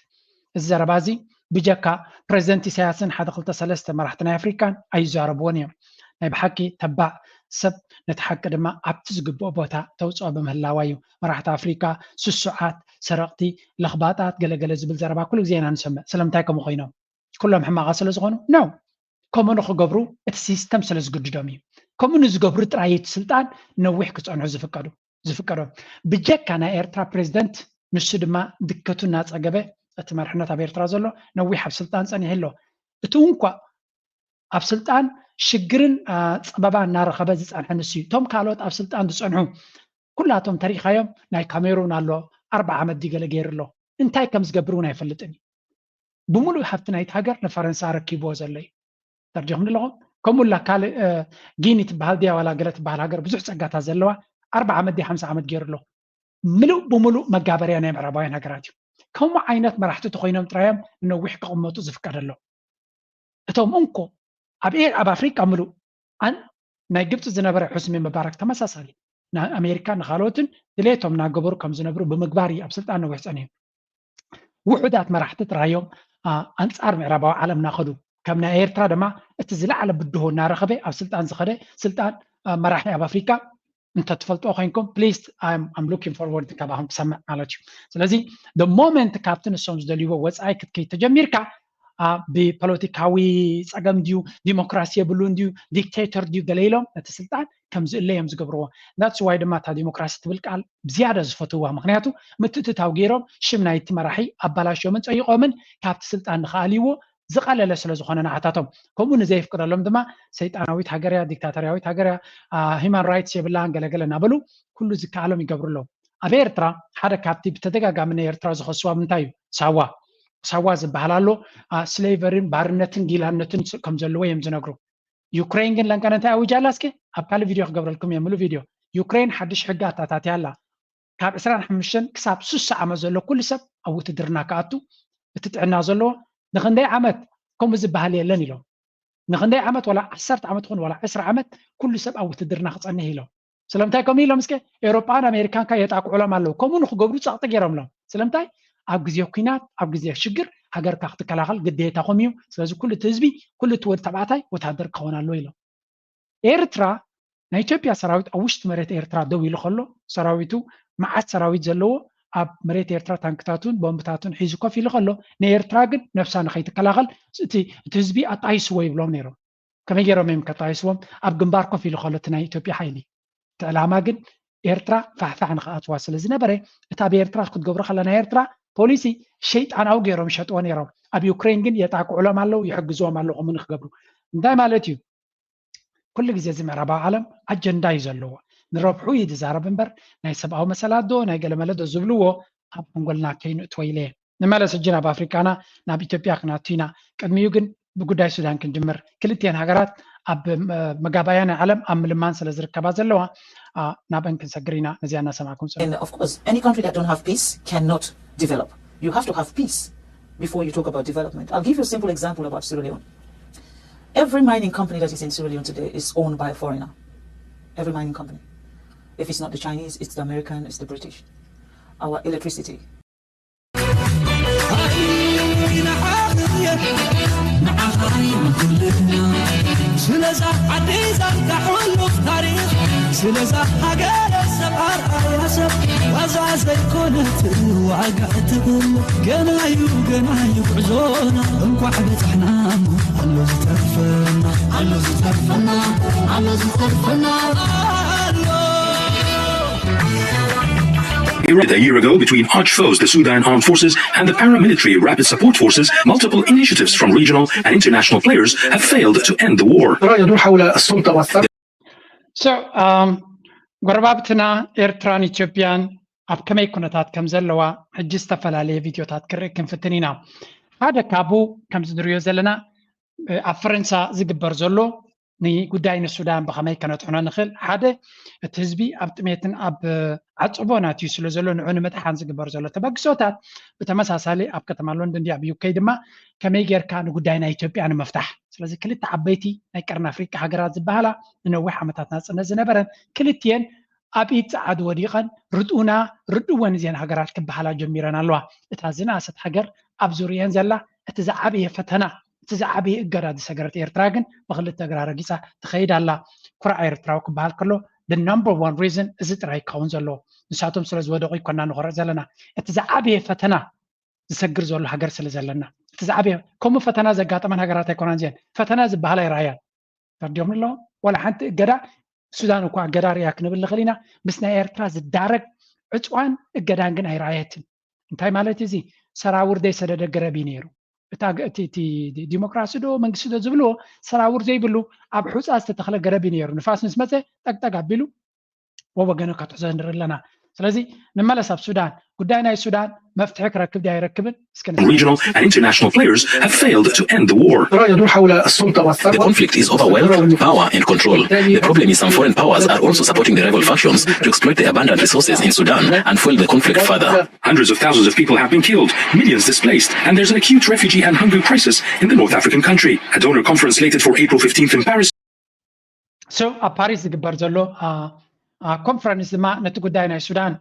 እዚ ዘረባ እዚ። ብጀካ ፕረዚደንት ኢሳያስን ሓደ ክልተ ሰለስተ መራሕቲ ናይ ኣፍሪካን ኣይዛረብዎን እዮም። ናይ ብሓቂ ተባዕ ሰብ ነቲ ሓቂ ድማ ኣብቲ ዝግብኦ ቦታ ተውፅኦ ብምህላዋ እዩ። መራሕቲ ኣፍሪካ ስሱዓት፣ ሰረቕቲ፣ ለኽባጣት፣ ገለገለ ዝብል ዘረባ ኩሉ ግዜ ኢና ንሰምዕ። ስለምንታይ ከምኡ ኮይኖም? ኩሎም ሕማቓት ስለ ዝኾኑ ነው። ከምኡ ንኽገብሩ እቲ ሲስተም ስለ ዝግድዶም እዩ። ከምኡ ንዝገብሩ ጥራይ እቲ ስልጣን ነዊሕ ክፀንሑ ዝፍቀዱ ዝፍቀዶም። ብጀካ ናይ ኤርትራ ፕሬዚደንት፣ ንሱ ድማ ድከቱ እናፀገበ እቲ መርሕነት ኣብ ኤርትራ ዘሎ ነዊሕ ኣብ ስልጣን ፀኒሑ ኣሎ። እቲ እንኳ ኣብ ስልጣን ሽግርን ፀበባ እናረኸበ ዝፀንሐ ንሱ እዩ። እቶም ካልኦት ኣብ ስልጣን ዝፀንሑ ኩላቶም ተሪኢኻዮም፣ ናይ ካሜሩን ኣሎ፣ ኣርባዓ ዓመት ድዩ ገለ ገይሩ ኣሎ። እንታይ ከም ዝገብር እውን ኣይፈልጥን እዩ። ብምሉእ ሃብቲ ናይቲ ሃገር ንፈረንሳ ኣረኪብዎ ዘሎ እዩ። ተርዲኹም ኣለኹም። ከምኡ ላ ካልእ ጊኒ ትበሃል ድያ ዋላ ገለ ትበሃል ሃገር ብዙሕ ፀጋታት ዘለዋ ኣርባዓ ዓመት ድያ ሓምሳ ዓመት ገይሩ ኣሎ። ምሉእ ብምሉእ መጋበርያ ናይ ምዕራባውያን ሃገራት እዩ። ከምኡ ዓይነት መራሕቲ ተኮይኖም ጥራዮም ንነዊሕ ክቕመጡ ዝፍቀደሎም። እቶም እንኮ ኣብ ኣብ ኣፍሪቃ ምሉእ ናይ ግብፂ ዝነበረ ሑስኒ ሙባረክ ተመሳሳሊ ንኣሜሪካ ንካልኦትን ድሌቶም እናገበሩ ከም ዝነብሩ ብምግባር እዩ ኣብ ስልጣን ነዊሕ ፀኒሑ። ውሑዳት መራሕቲ ጥራዮም ኣንፃር ምዕራባዊ ዓለም እናኸዱ፣ ከም ናይ ኤርትራ ድማ እቲ ዝለዓለ ብድሆ እናረኸበ ኣብ ስልጣን ዝኸደ ስልጣን መራሒ ኣብ ኣፍሪካ እንተትፈልጥዎ ኮይንኩም please I'm looking forward ካባኹም ክሰምዕ ማለት እዩ። ስለዚ the moment ካብቲ ንሶም ዝደልይዎ ወፃኢ ክትከይድ ተጀሚርካ ብፖለቲካዊ ፀገም ድዩ፣ ዲሞክራሲ የብሉን ድዩ፣ ዲክቴተር ድዩ ገለ ኢሎም ነቲ ስልጣን ከም ዝእለ እዮም ዝገብርዎ። That's why ድማ እታ ዲሞክራሲ ትብል ቃል ብዝያዳ ዝፈትውዋ፣ ምክንያቱ ምትእትታው ገይሮም ሽም ናይቲ መራሒ ኣባላሽዮምን ፀይቖምን ካብቲ ስልጣን ንክኣልይዎ ዝቐለለ ስለ ዝኾነ ንዓታቶም። ከምኡ ንዘይፍቅደሎም ድማ ሰይጣናዊት ሃገር እያ፣ ዲክታተርያዊት ሃገር እያ፣ ሂማን ራይትስ የብላን ገለገለ እናበሉ ኩሉ ዝከኣሎም ይገብሩ ኣለዉ። ኣብ ኤርትራ ሓደ ካብቲ ብተደጋጋሚ ናይ ኤርትራ ዝኸስዋ ምንታይ እዩ? ሳዋ ሳዋ ዝበሃል ኣሎ። ስሌቨሪን ባርነትን ጊላነትን ከም ዘለዎ እዮም ዝነግሩ። ዩክሬን ግን ለንቀነ እንታይ ኣዊጃ ኣላ? እስኪ ኣብ ካልእ ቪድዮ ክገብረልኩም እየ፣ ምሉእ ቪድዮ። ዩክሬን ሓድሽ ሕጊ ኣታታትያ ኣላ። ካብ ዕስራን ሓሙሽተን ክሳብ ስሳ ዓመት ዘሎ ኩሉ ሰብ ኣብ ውትድርና ክኣቱ፣ እቲ ጥዕና ዘለዎ ንክንደይ ዓመት ከምኡ ዝበሃል የለን ኢሎም። ንክንደይ ዓመት፣ ዋላ ዓሰርተ ዓመት ይኹን ዋላ ዕስራ ዓመት ኩሉ ሰብ ኣብ ውትድርና ክፀንሕ ኢሎም። ስለምንታይ ከምኡ ኢሎም? እስከ ኤውሮጳን ኣሜሪካን ከ የጣቅዑሎም ኣለዉ። ከምኡ ንክገብሩ ጸቕጢ ገይሮምሎም። ስለምንታይ? ኣብ ግዜ ኲናት፣ ኣብ ግዜ ሽግር ሃገርካ ክትከላኸል ግዴታኹም እዩ። ስለዚ ኩሉ እቲ ህዝቢ፣ ኩሉ እቲ ወዲ ተባዕታይ ወታደር ክኸውን ኣለዎ ኢሎም። ኤርትራ፣ ናይ ኢትዮጵያ ሰራዊት ኣብ ውሽጢ መሬት ኤርትራ ደው ኢሉ ከሎ፣ ሰራዊቱ መዓት ሰራዊት ዘለዎ ኣብ መሬት ኤርትራ ታንክታቱን ቦምብታቱን ሒዙ ኮፍ ኢሉ ከሎ፣ ንኤርትራ ግን ነብሳ ንኸይትከላኸል እቲ እቲ ህዝቢ ኣጣይስዎ ይብሎም ነይሮም። ከመይ ገይሮም እዮም ከጣይስዎም? ኣብ ግንባር ኮፍ ኢሉ ከሎ እቲ ናይ ኢትዮጵያ ሓይሊ። እቲ ዕላማ ግን ኤርትራ ፋሕፋሕ ንኽኣትዋ ስለ ዝነበረ፣ እቲ ኣብ ኤርትራ ክትገብሮ ከላ ናይ ኤርትራ ፖሊሲ ሸይጣናዊ ገይሮም ይሸጥዎ ነይሮም። ኣብ ዩክሬን ግን የጣቅዑሎም ኣለዉ፣ ይሕግዝዎም ኣለዉ ከምኡ ንክገብሩ። እንታይ ማለት እዩ? ኩሉ ግዜ እዚ ምዕራባዊ ዓለም ኣጀንዳ እዩ ዘለዎ። ንረብሑ እዩ ዝዛረብ እምበር ናይ ሰብኣዊ መሰላት ዶ ናይ ገለመለ ዶ ዝብልዎ ኣብ ሓንጎልና ከይንእትዎ ኢለ እየ። ንመለስ ሕጂ ናብ ኣፍሪቃና ናብ ኢትዮጵያ ክነቱ ኢና። ቅድሚኡ ግን ብጉዳይ ሱዳን ክንጅምር። ክልቲኤን ሃገራት ኣብ መጋባእያ ናይ ዓለም ኣብ ምልማን ስለ ዝርከባ ዘለዋ ናበን ክንሰግር ኢና። ነዚኣ እናሰማዕኩም ጽንሑ። And of course, any country that don't have peace cannot develop. You have to have peace. before you talk about development. I'll give you a simple example about Sierra Leone. Every mining company that is in Sierra Leone today is owned by a foreigner. Every mining company. If it's not the Chinese, it's the American, it's the British. Our electricity. ስለዛ ዓደይ ዛንታ ሕሉፍ ታሪኽ ስለዛ ሃገረ ሰብ ኣርኣያ ሰብ ዋዛ ዘይኮነት ዋጋ እትብል ገናዩ ገናዩ ጉዕዞና እንኳዕ በፅሕና ኣሎ ዝተርፈና ኣሎ ዝተርፈና ኣሎ ዝተርፈና ኣሎ Erupted a year ago between arch foes, the Sudan Armed Forces and the paramilitary Rapid Support Forces, multiple initiatives from regional and international players have failed to end the war. يدور حول السلطة والثقة So, um, ጎረባብትና ኤርትራን ኢትዮጵያን ኣብ ከመይ ኩነታት ከም ዘለዋ ሕጂ ዝተፈላለየ ቪድዮታት ክርኢ ክንፍትን ኢና። ሓደ ካብኡ ከምዚ ንሪኦ ዘለና ኣብ ፈረንሳ ዝግበር ዘሎ ንጉዳይ ንሱዳን ብኸመይ ከነጥሕኖ ንኽእል ሓደ እቲ ህዝቢ ኣብ ጥሜትን ኣብ ዓፅቦ ናትዩ ስለ ዘሎ ንዑ ንምጥሓን ዝግበር ዘሎ ተበግሶታት ብተመሳሳሊ ኣብ ከተማ ሎንደን ኣብ ዩከይ ድማ ከመይ ጌርካ ንጉዳይ ናይ ኢትዮጵያ ንምፍታሕ ስለዚ ክልተ ዓበይቲ ናይ ቀርኒ ኣፍሪቃ ሃገራት ዝበሃላ ንነዊሕ ዓመታት ናፅነት ዝነበረን ክልትየን ኣብ ኢድ ፀዓዱ ወዲቐን ርድኡና ርድወን እዚአን ሃገራት ክበሃላ ጀሚረን ኣለዋ እታ ዝነኣሰት ሃገር ኣብ ዙርየን ዘላ እቲ ዝዓበየ ፈተና እቲ ዝዓበየ እገዳ ዝሰገረት ኤርትራ ግን ብክልተ እግራ ረጊፃ ትኸይድ ኣላ። ኩርዓ ኤርትራዊ ክበሃል ከሎ the number one reason እዚ ጥራይ ክኸውን ዘለዎ። ንሳቶም ስለ ዝወደቑ ኣይኮና ንኾርዕ ዘለና። እቲ ዝዓበየ ፈተና ዝሰግር ዘሎ ሃገር ስለ ዘለና እቲ ዝዓበየ ከምኡ ፈተና ዘጋጠመን ሃገራት ኣይኮናን እዚአን። ፈተና ዝበሃል ኣይረኣያን። ተርዲኦም ኣለዎ ዋላ ሓንቲ እገዳ ሱዳን እኳ እገዳ ርያ ክንብል ንኽእል ኢና። ምስ ናይ ኤርትራ ዝዳረግ ዕፅዋን እገዳን ግን ኣይረኣየትን። እንታይ ማለት እዚ ሰራውር ዘይሰደደ ገረብ እዩ ነይሩ። እቲ ዲሞክራሲ ዶ መንግስቲ ዶ ዝብልዎ ሰራውር ዘይብሉ ኣብ ሑፃ ዝተተኽለ ገረብ እዩ ነይሩ። ንፋስ ምስ መፀ ጠቅጠቅ ኣቢሉ ወወገኑ ከትሕዞ ንርኢ ኣለና። ስለዚ ንመለስ ኣብ ሱዳን ጉዳይ ናይ ሱዳን መፍትሒ ክረክብ ድያ ኣይረክብን እስኪ ንስማ። Regional and international players have failed to end the war. يدور حول السلطة The والثقة conflict is over wealth, power, and control. The problem is some foreign powers are also supporting the rival factions to exploit the abundant resources in Sudan and fuel the conflict further. Hundreds of thousands of people have been killed, millions displaced, and there's an acute refugee and hunger crisis in the North African country. A donor conference slated for April fifteenth in Paris. So ኣብ ፓሪስ ዝግበር ዘሎ ኮንፈረንስ ድማ ነቲ ጉዳይ ናይ ሱዳን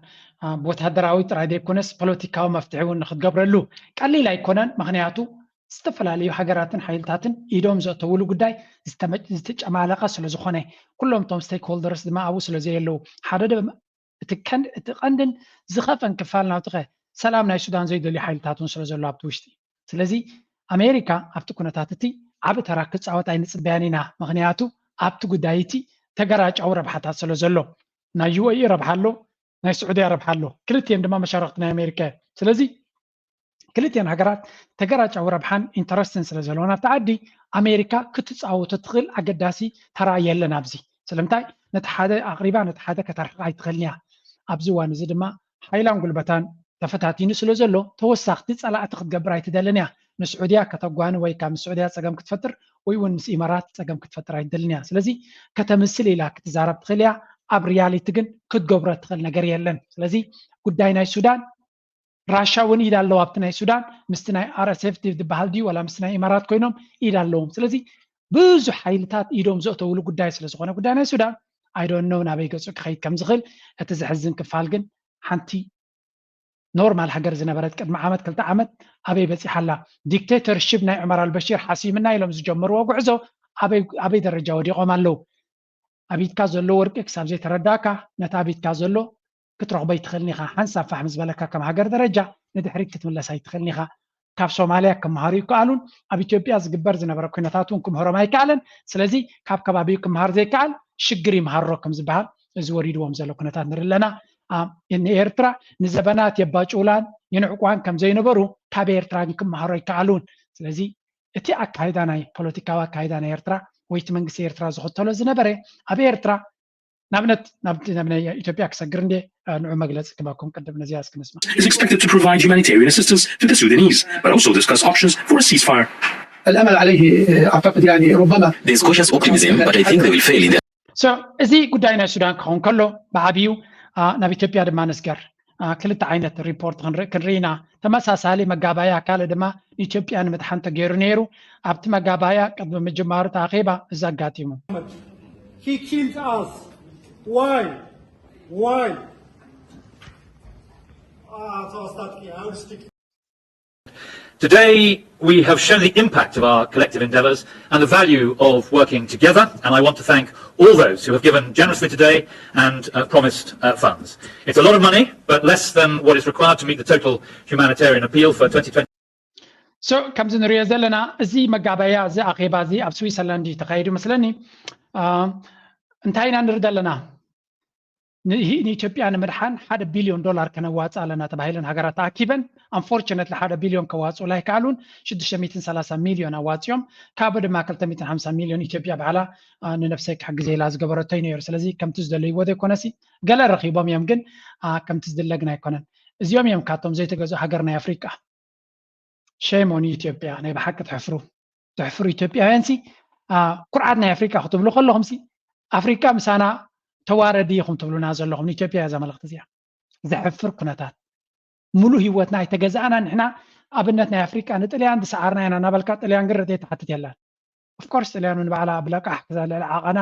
ብወታደራዊ ጥራይ ዘይኮነስ ፖለቲካዊ መፍትሒ እውን ንክትገብረሉ ቀሊል ኣይኮነን። ምክንያቱ ዝተፈላለዩ ሃገራትን ሓይልታትን ኢዶም ዘእተውሉ ጉዳይ ዝተጨማለቀ ስለዝኮነ ኩሎም እቶም ስቴክሆልደርስ ድማ ኣብኡ ስለዘየለዉ ሓደ እቲ ቀንድን ዝኸፈን ክፋል ናውትኸ ሰላም ናይ ሱዳን ዘይደልዩ ሓይልታት እውን ስለዘሎ ኣብቲ ውሽጢ ስለዚ ኣሜሪካ ኣብቲ ኩነታት እቲ ዓብ ተራ ክፃወት ኣይንፅበያን ኢና። ምክንያቱ ኣብቲ ጉዳይ እቲ ተገራጫዊ ረብሓታት ስለዘሎ ናይ ዩኤኢ ረብሓ ኣሎ፣ ናይ ስዑድያ ረብሓ ኣሎ። ክልቲኤን ድማ መሻርክቲ ናይ ኣሜሪካ እየ። ስለዚ ክልቲኤን ሃገራት ተገራጫዊ ረብሓን ኢንተረስትን ስለዘለወን ኣብቲ ዓዲ ኣሜሪካ ክትፃወቶ ትኽእል ኣገዳሲ ተራ የለን ኣብዚ። ስለምንታይ ነቲ ሓደ ኣቕሪባ ነቲ ሓደ ከተርሕቕ ኣይትኽእልን እያ። ኣብዚ እዋን እዚ ድማ ሓይላን ጉልበታን ተፈታቲኑ ስለ ዘሎ ተወሳኽቲ ፀላእቲ ክትገብር ኣይትደልን እያ። ንስዑድያ ከተጓኒ ወይ ካብ ስዑድያ ፀገም ክትፈጥር ወይ እውን ምስ ኢማራት ፀገም ክትፈጥር ኣይትደልን እያ። ስለዚ ከተምስል ኢላ ክትዛረብ ትኽእል እያ። ኣብ ሪያሊቲ ግን ክትገብሮ ትኽእል ነገር የለን። ስለዚ ጉዳይ ናይ ሱዳን ራሻ እውን ኢድ ኣለዎ ኣብቲ ናይ ሱዳን ምስቲ ናይ ኣር ኤስ ኤፍ ዝበሃል ድዩ ዋላ ምስቲ ናይ ኢማራት ኮይኖም ኢድ ኣለዎም። ስለዚ ብዙሕ ሓይልታት ኢዶም ዘእተውሉ ጉዳይ ስለዝኾነ ጉዳይ ናይ ሱዳን I don't know ናበይ ገፁ ክኸይድ ከምዝኽእል። እቲ ዘሕዝን ክፋል ግን ሓንቲ ኖርማል ሃገር ዝነበረት ቅድሚ ዓመት ክልተ ዓመት ኣበይ በፂሓ ኣላ? ዲክቴተርሺፕ ናይ ዑመር ኣልበሺር ሓሲምና ኢሎም ዝጀመርዎ ጉዕዞ ኣበይ ደረጃ ወዲቖም ኣለዉ? ኣብ ኢድካ ዘሎ ወርቂ ክሳብ ዘይተረዳእካ ነቲ ኣብ ኢድካ ዘሎ ክትረኽቦ ኣይትኽእልን ኢኻ። ሓንሳብ ፋሕ ምስ በለካ ከም ሃገር ደረጃ ንድሕሪት ክትምለስ ኣይትኽእልን ኢኻ። ካብ ሶማልያ ክመሃሩ ይከኣሉን ኣብ ኢትዮጵያ ዝግበር ዝነበረ ኩነታት እውን ክምህሮም ኣይከኣለን። ስለዚ ካብ ከባቢኡ ክመሃር ዘይከኣል ሽግር ይምሃሮ ከም ዝበሃል እዚ ወሪድዎም ዘሎ ኩነታት ንርኢ ኣለና። ንኤርትራ ንዘበናት የባጭውላን የንዕቋን ከም ዘይነበሩ ካብ ኤርትራ ግን ክመሃሮ ኣይከኣሉን። ስለዚ እቲ ኣካይዳ ናይ ፖለቲካዊ ኣካይዳ ናይ ኤርትራ ወይ እቲ መንግስቲ ኤርትራ ዝኽተሎ ዝነበረ ኣብ ኤርትራ ንኣብነት ናብ ኢትዮጵያ ክሰግር እንደ ንዑ መግለፂ ክበኩም ቅድም ነዚኣ እስኪ ንስማ። is expected to provide humanitarian assistance to the Sudanese, but also discuss options for a ceasefire. الأمل عليه أعتقد يعني ربما There's cautious optimism, but I think they will fail in their So እዚ ጉዳይ ናይ ሱዳን ክኸውን ከሎ ብዓብዩ ናብ ኢትዮጵያ ድማ ንስገር። ክልተ ዓይነት ሪፖርት ክንርኢ ኢና። ተመሳሳሊ መጋባያ ካልእ ድማ ንኢትዮጵያ ንምድሓን ተገይሩ ነይሩ። ኣብቲ መጋባያ ቅድሚ ምጅማሩ እቲ ኣኼባ እዚ ኣጋጢሙ። He killed us. Why? Why? Ah, so I start here. I will speak. Today, we have shown the impact of our collective endeavours and the value of working together, and I want to thank all those who have given generously today and uh, promised uh, funds. It's a lot of money, but less than what is required to meet the total humanitarian appeal for twenty twenty. So ከምዚ ንሪኦ ዘለና እዚ መጋበያ እዚ ኣኼባ እዚ ኣብ ስዊዘርላንድ እዩ ተኻይዱ መስለኒ። እንታይ ኢና ንርኢ ዘለና? ንኢትዮጵያ ንምድሓን ሓደ ቢልዮን ዶላር ከነዋፅእ ኣለና ተባሂለን ሃገራት ተኣኪበን፣ ኣንፎርችነትሊ ሓደ ቢልዮን ከዋፅኡላ ኣይከኣሉን። ሽዱሽተ ሚእትን ሰላሳ ሚልዮን ኣዋፂኦም፣ ካብኡ ድማ ክልተ ሚእትን ሓምሳ ሚልዮን ኢትዮጵያ ባዕላ ንነብሰይ ክሕግዘ ኢላ ዝገበረቶ እዩ ነይሩ። ስለዚ ከምቲ ዝደለይዎ ዘይኮነሲ ገለ ረኺቦም እዮም፣ ግን ከምቲ ዝድለ ግን ኣይኮነን። እዚኦም እዮም ካቶም ዘይተገዝኡ ሃገር ናይ ኣፍሪቃ። ሸይም ኦን ኢትዮጵያ። ናይ ብሓቂ ትሕፍሩ፣ ትሕፍሩ ኢትዮጵያውያን ሲ ኩርዓት ናይ ኣፍሪቃ ክትብሉ ከለኹም ሲ ኣፍሪቃ ምሳና ተዋረዲ ኢኹም ትብሉና ዘለኹም። ንኢትዮጵያ እያ እዛ መልእኽቲ እዚኣ። ዘሕፍር ኩነታት። ሙሉእ ህይወትና ኣይተገዛእና ንሕና። ኣብነት ናይ ኣፍሪቃ ንጥልያን ዝሰዓርና ኢና እናበልካ ጥልያን ግን ርድኢት ትሓትት የላን። ኦፍኮርስ ጥልያን እውን ባዕላ ብለቃሕ ክዛ ልዕሊ ዓቐና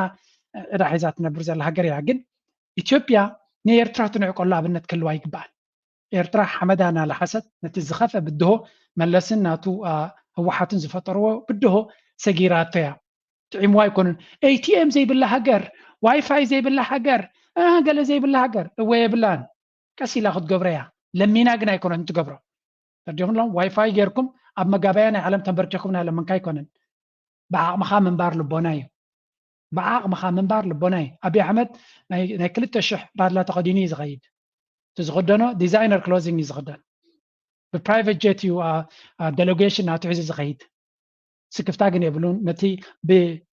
ዕዳ ሒዛ ትነብር ዘላ ሃገር እያ። ግን ኢትዮጵያ ንኤርትራ ትንዕቀሉ ኣብነት ክህልዋ ይግባእ። ኤርትራ ሓመዳ እናለሓሰት ነቲ ዝኸፍአ ብድሆ መለስን ናቱ ህወሓትን ዝፈጠርዎ ብድሆ ሰጊራቶ እያ። ጥዒምዋ ኣይኮኑን። ኤቲኤም ዘይብላ ሃገር፣ ዋይፋይ ዘይብላ ሃገር፣ ገለ ዘይብላ ሃገር እወ የብላን። ቀስ ኢላ ክትገብሮ እያ። ለሚና ግን ኣይኮነትን ትገብሮ። ተረዲኹም ኣለኹም? ዋይፋይ ጌርኩም ኣብ መጋበያ ናይ ዓለም ተንበርኪኹም ናይ ለመንካ ኣይኮነን። ብዓቕምኻ ምንባር ልቦና እዩ። ብዓቕምኻ ምንባር ልቦና እዩ። ኣብይ ኣሕመድ ናይ ክልተ ሽሕ ባድላ ተኸዲኑ እዩ ዝኸይድ። እቲ ዝኽደኖ ዲዛይነር ክሎዚንግ እዩ ዝኽደን። ብፕራይቨት ጀት እዩ ዴሌጌሽን ናቱ ሒዙ ዝኸይድ። ስክፍታ ግን የብሉን። ነቲ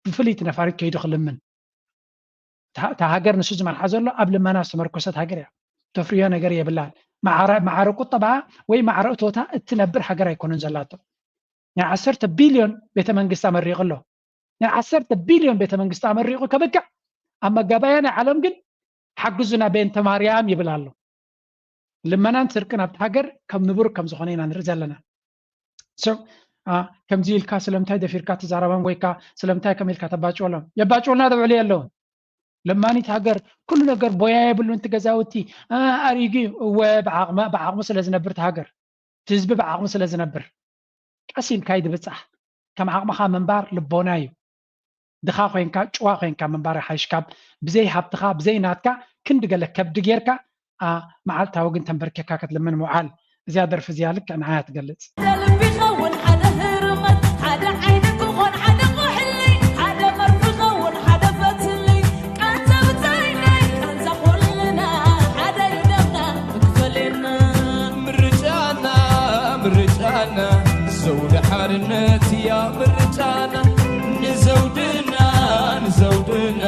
ብፍልይቲ ነፋሪት ከይዱ ክልምን። እታ ሃገር ንሱ ዝመርሓ ዘሎ ኣብ ልመና ዝተመርኮሰት ሃገር እያ። ተፍርዮ ነገር የብላን። ማዕረ ቁጠባ ወይ ማዕረ እቶታ እትነብር ሃገር ኣይኮነን ዘላቶ። ናይ ዓሰርተ ቢልዮን ቤተ መንግስቲ ኣመሪቑ ኣሎ። ናይ ዓሰርተ ቢልዮን ቤተ መንግስቲ ኣመሪቑ ከብቅዕ ኣብ መጋባያ ናይ ዓለም ግን ሓግዙና ቤንተ ማርያም ይብል ኣሎ። ልመናን ስርቅን ኣብቲ ሃገር ከም ንቡር ከም ዝኾነ ኢና ንርኢ ዘለና። ከምዚ ኢልካ ስለምንታይ ደፊርካ ትዛረቦም ወይካ ስለምንታይ ከም ኢልካ ተባጭወሎም? የባጭውልና ዝውዕሉ የለውን። ለማኒት ሃገር ኩሉ ነገር ቦያ የብሉን። እቲ ገዛውቲ ኣሪጊ እወ ብዓቕሙ ስለ ዝነብር እቲ ሃገር እቲ ህዝቢ ብዓቕሙ ስለ ዝነብር ቀስ ኢልካ እዩ ዝብፃሕ። ከም ዓቕምኻ ምንባር ልቦና እዩ። ድኻ ኮይንካ ጭዋ ኮይንካ ምንባር ይሓይሽ ካብ ብዘይ ሃብትኻ ብዘይ ናትካ ክንዲ ገለ ከብዲ ጌርካ መዓልታዊ ግን ተንበርኪኻ ክትልምን ምውዓል። እዚኣ ደርፊ እዚኣ ልክዕ ንዓያ ትገልፅ። ሓደ ልቢ ኸውን ሓደ ህርመት ሓደ ዓይኒ ክኾን ሓደ ኩሕሊ ሓደ መርፊ ኸውን ሓደ ፈትሊ ቃንዛ ብታይነይ ቃንዛ ኩልና ሓደ ዩ ደምና መክፈልየና ምርጫና ምርጫና ዘውዲ ሓርነት እያ ምርጫና ንዘውድና ንዘውድና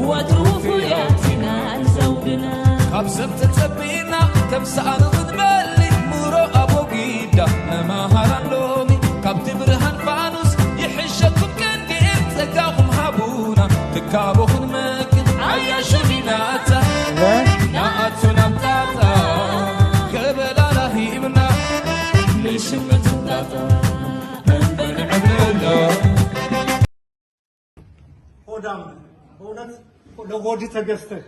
ወትሩ ውፉያት ኢና ንዘውድና ካብ ሰብ ተጸቢና ከም ሰኣኑ ክንበሊ ምሮ ኣቦጊዳ መማሃራን ሎሚ ካብቲ ብርሃን ፋኑስ ይሕሸኩም ቀንዲኤን ጸጋኹም ሃቡና ትካቦ ክንመግብ ኣያ ሸሚናታ ናኣቱ ናምጣጣ ገበላና ሂብና ንሽምትንጣጣ እንበልዕብለሎ ሆዳም በእውነት ለሆድ ተገዝተህ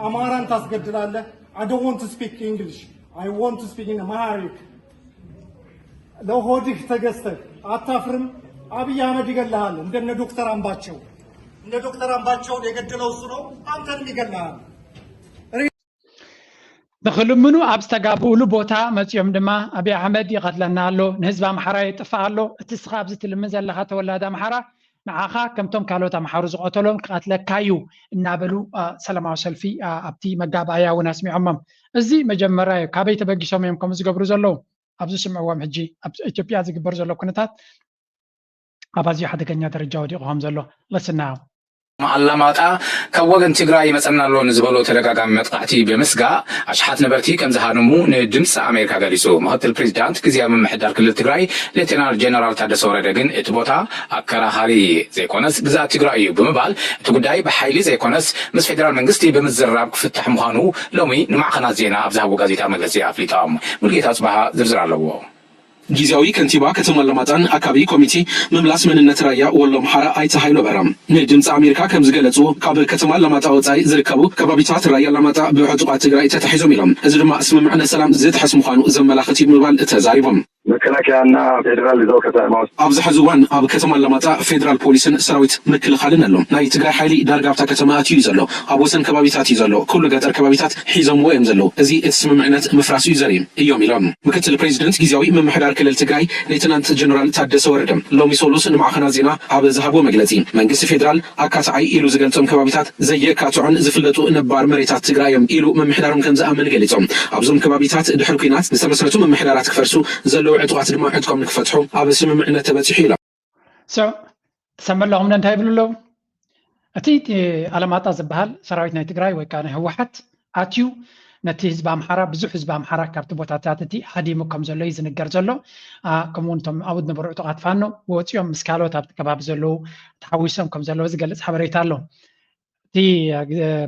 አማራን ታስገድላለህ። I don't want to speak English. I want to speak in Amharic. ለሆድህ ተገዝተህ አታፍርም? አብይ አህመድ ይገልሃል። እንደነ ዶክተር አምባቸው እንደ ዶክተር አምባቸውን የገደለው እሱ ነው። አንተንም ይገልሃል። ንክልምኑ ኣብ ዝተጋብኡሉ ቦታ መፂኦም ድማ ኣብይ ኣሕመድ ይቐትለና ኣሎ፣ ንህዝቢ ኣምሓራ የጥፍእ ኣሎ፣ እቲ እስኻ ኣብዚ ትልምን ዘለኻ ተወላዲ ኣምሓራ ንዓኻ ከምቶም ካልኦት ኣምሓሩ ዝቐተሎም ክቐትለካ እዩ እናበሉ ሰላማዊ ሰልፊ ኣብቲ መጋባእያ እውን ኣስሚዖሞም። እዚ መጀመርያ እዩ። ካበይ ተበጊሶም እዮም ከምኡ ዝገብሩ ዘለዉ? ኣብዚ ስምዕዎም። ሕጂ ኣብ ኢትዮጵያ ዝግበር ዘሎ ኩነታት ኣብ ኣዝዩ ሓደገኛ ደረጃ ወዲቑ ከም ዘሎ let's now ኣላማጣ ካብ ወገን ትግራይ ይመጸና ኣሎ ንዝበሎ ተደጋጋሚ መጥቃዕቲ ብምስጋእ ኣሽሓት ነበርቲ ከም ዝሃደሙ ንድምፂ ኣሜሪካ ገሊጹ። ምክትል ፕሬዚዳንት ግዝያዊ ምምሕዳር ክልል ትግራይ ሌተናል ጀነራል ታደሰ ወረደ ግን እቲ ቦታ ኣከራኻሪ ዘይኮነስ ግዝኣት ትግራይ እዩ ብምባል እቲ ጉዳይ ብሓይሊ ዘይኮነስ ምስ ፌደራል መንግስቲ ብምዝርራብ ክፍታሕ ምዃኑ ሎሚ ንማዕኸናት ዜና ኣብ ዝሃቦ ጋዜጣ መግለፂ ኣፍሊጦም። ሙልጌታ ጽባሃ ዝርዝር ኣለዎ። ጊዜያዊ ከንቲባ ከተማ ኣላማጣን ኣካቢ ኮሚቴ ምምላስ መንነት ራያ ወሎ ኣምሓራ ኣይተ ሃይሎ በራ ንድምፂ ኣሜሪካ ከም ዝገለፁ፣ ካብ ከተማ ኣላማጣ ወፃኢ ዝርከቡ ከባቢታት ራያ ኣላማጣ ብዕጡቓት ትግራይ ተታሒዞም ኢሎም። እዚ ድማ ስምምዕነት ሰላም ዝጥሕስ ምዃኑ ዘመላኽት እዩ ብምባል ተዛሪቦም። መከላከያና ፌዴራል እዛው ከተማ ውስጥ ኣብዚ ሕዚ እዋን ኣብ ከተማ ኣላማጣ ፌዴራል ፖሊስን ሰራዊት ምክልኻልን ኣሎ። ናይ ትግራይ ሓይሊ ዳርጋ ኣብታ ከተማ ኣትዩ እዩ ዘሎ። ኣብ ወሰን ከባቢታት እዩ ዘሎ። ኩሉ ገጠር ከባቢታት ሒዞምዎ እዮም ዘለዉ። እዚ እቲ ስምምዕነት ምፍራሱ እዩ ዘርኢ እዮም ኢሎም። ምክትል ፕሬዚደንት ግዝያዊ ምምሕዳር ክልል ትግራይ ሌተናንት ጀነራል ታደሰ ወረደ ሎሚ ሰሉስ ንማዕኸናት ዜና ኣብ ዝሃብዎ መግለፂ፣ መንግስቲ ፌዴራል ኣካትዓይ ኢሉ ዝገልፆም ከባቢታት ዘየካትዑን ዝፍለጡ ነባር መሬታት ትግራይ እዮም ኢሉ ምምሕዳሮም ከም ዝኣምን ገሊፆም። ኣብዞም ከባቢታት ድሕሪ ኲናት ዝተመስረቱ ምምሕዳራት ክፈርሱ፣ ዘለዉ ዕጡቓት ድማ ዕጥቆም ንክፈትሑ ኣብ ስምምዕነት ተበፂሑ ኢሎም። ትሰምዑ ኣለኹም እንታይ ይብሉ ኣለዉ? እቲ ኣላማጣ ዝበሃል ሰራዊት ናይ ትግራይ ወይ ከዓ ናይ ህወሓት ኣትዩ ነቲ ህዝቢ ኣምሓራ፣ ብዙሕ ህዝቢ ኣምሓራ ካብቲ ቦታታት እቲ ሃዲሙ ከም ዘሎ እዩ ዝንገር ዘሎ። ከምኡ እውን እቶም ኣብኡ ዝነበሩ ዕጡቓት ፋኖ ወፂኦም ምስ ካልኦት ኣብቲ ከባቢ ዘለዉ ተሓዊሶም ከም ዘለዉ ዝገልፅ ሓበሬታ ኣሎ። እቲ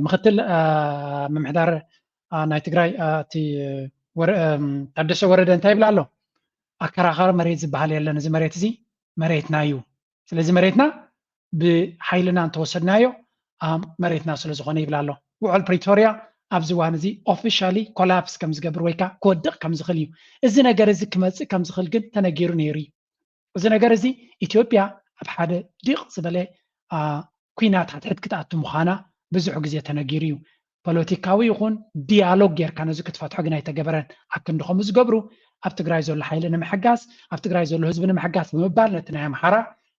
ምክትል ምምሕዳር ናይ ትግራይ እቲ ታደሰ ወረደ እንታይ ይብል ኣሎ? ኣከራኻሪ መሬት ዝበሃል የለን። እዚ መሬት እዚ መሬትና እዩ። ስለዚ መሬትና ብሓይልና እንተወሰድናዮ መሬትና ስለዝኾነ ይብል ኣሎ። ውዕል ፕሪቶርያ ኣብዚ እዋን እዚ ኦፊሻሊ ኮላፕስ ከም ዝገብር ወይ ከዓ ክወድቕ ከም ዝኽእል እዩ። እዚ ነገር እዚ ክመፅእ ከም ዝኽእል ግን ተነጊሩ ነይሩ እዩ። እዚ ነገር እዚ ኢትዮጵያ ኣብ ሓደ ዲቕ ዝበለ ኲናት ሕድሕድ ክትኣቱ ምዃና ብዙሕ ግዜ ተነጊሩ እዩ። ፖለቲካዊ ይኹን ዲያሎግ ጌርካ ነዚ ክትፈትሖ ግን ኣይተገበረን። ኣክንዲ ከምኡ ዝገብሩ ኣብ ትግራይ ዘሎ ሓይሊ ንምሕጋዝ፣ ኣብ ትግራይ ዘሎ ህዝቢ ንምሕጋዝ ብምባል ነቲ ናይ ኣምሓራ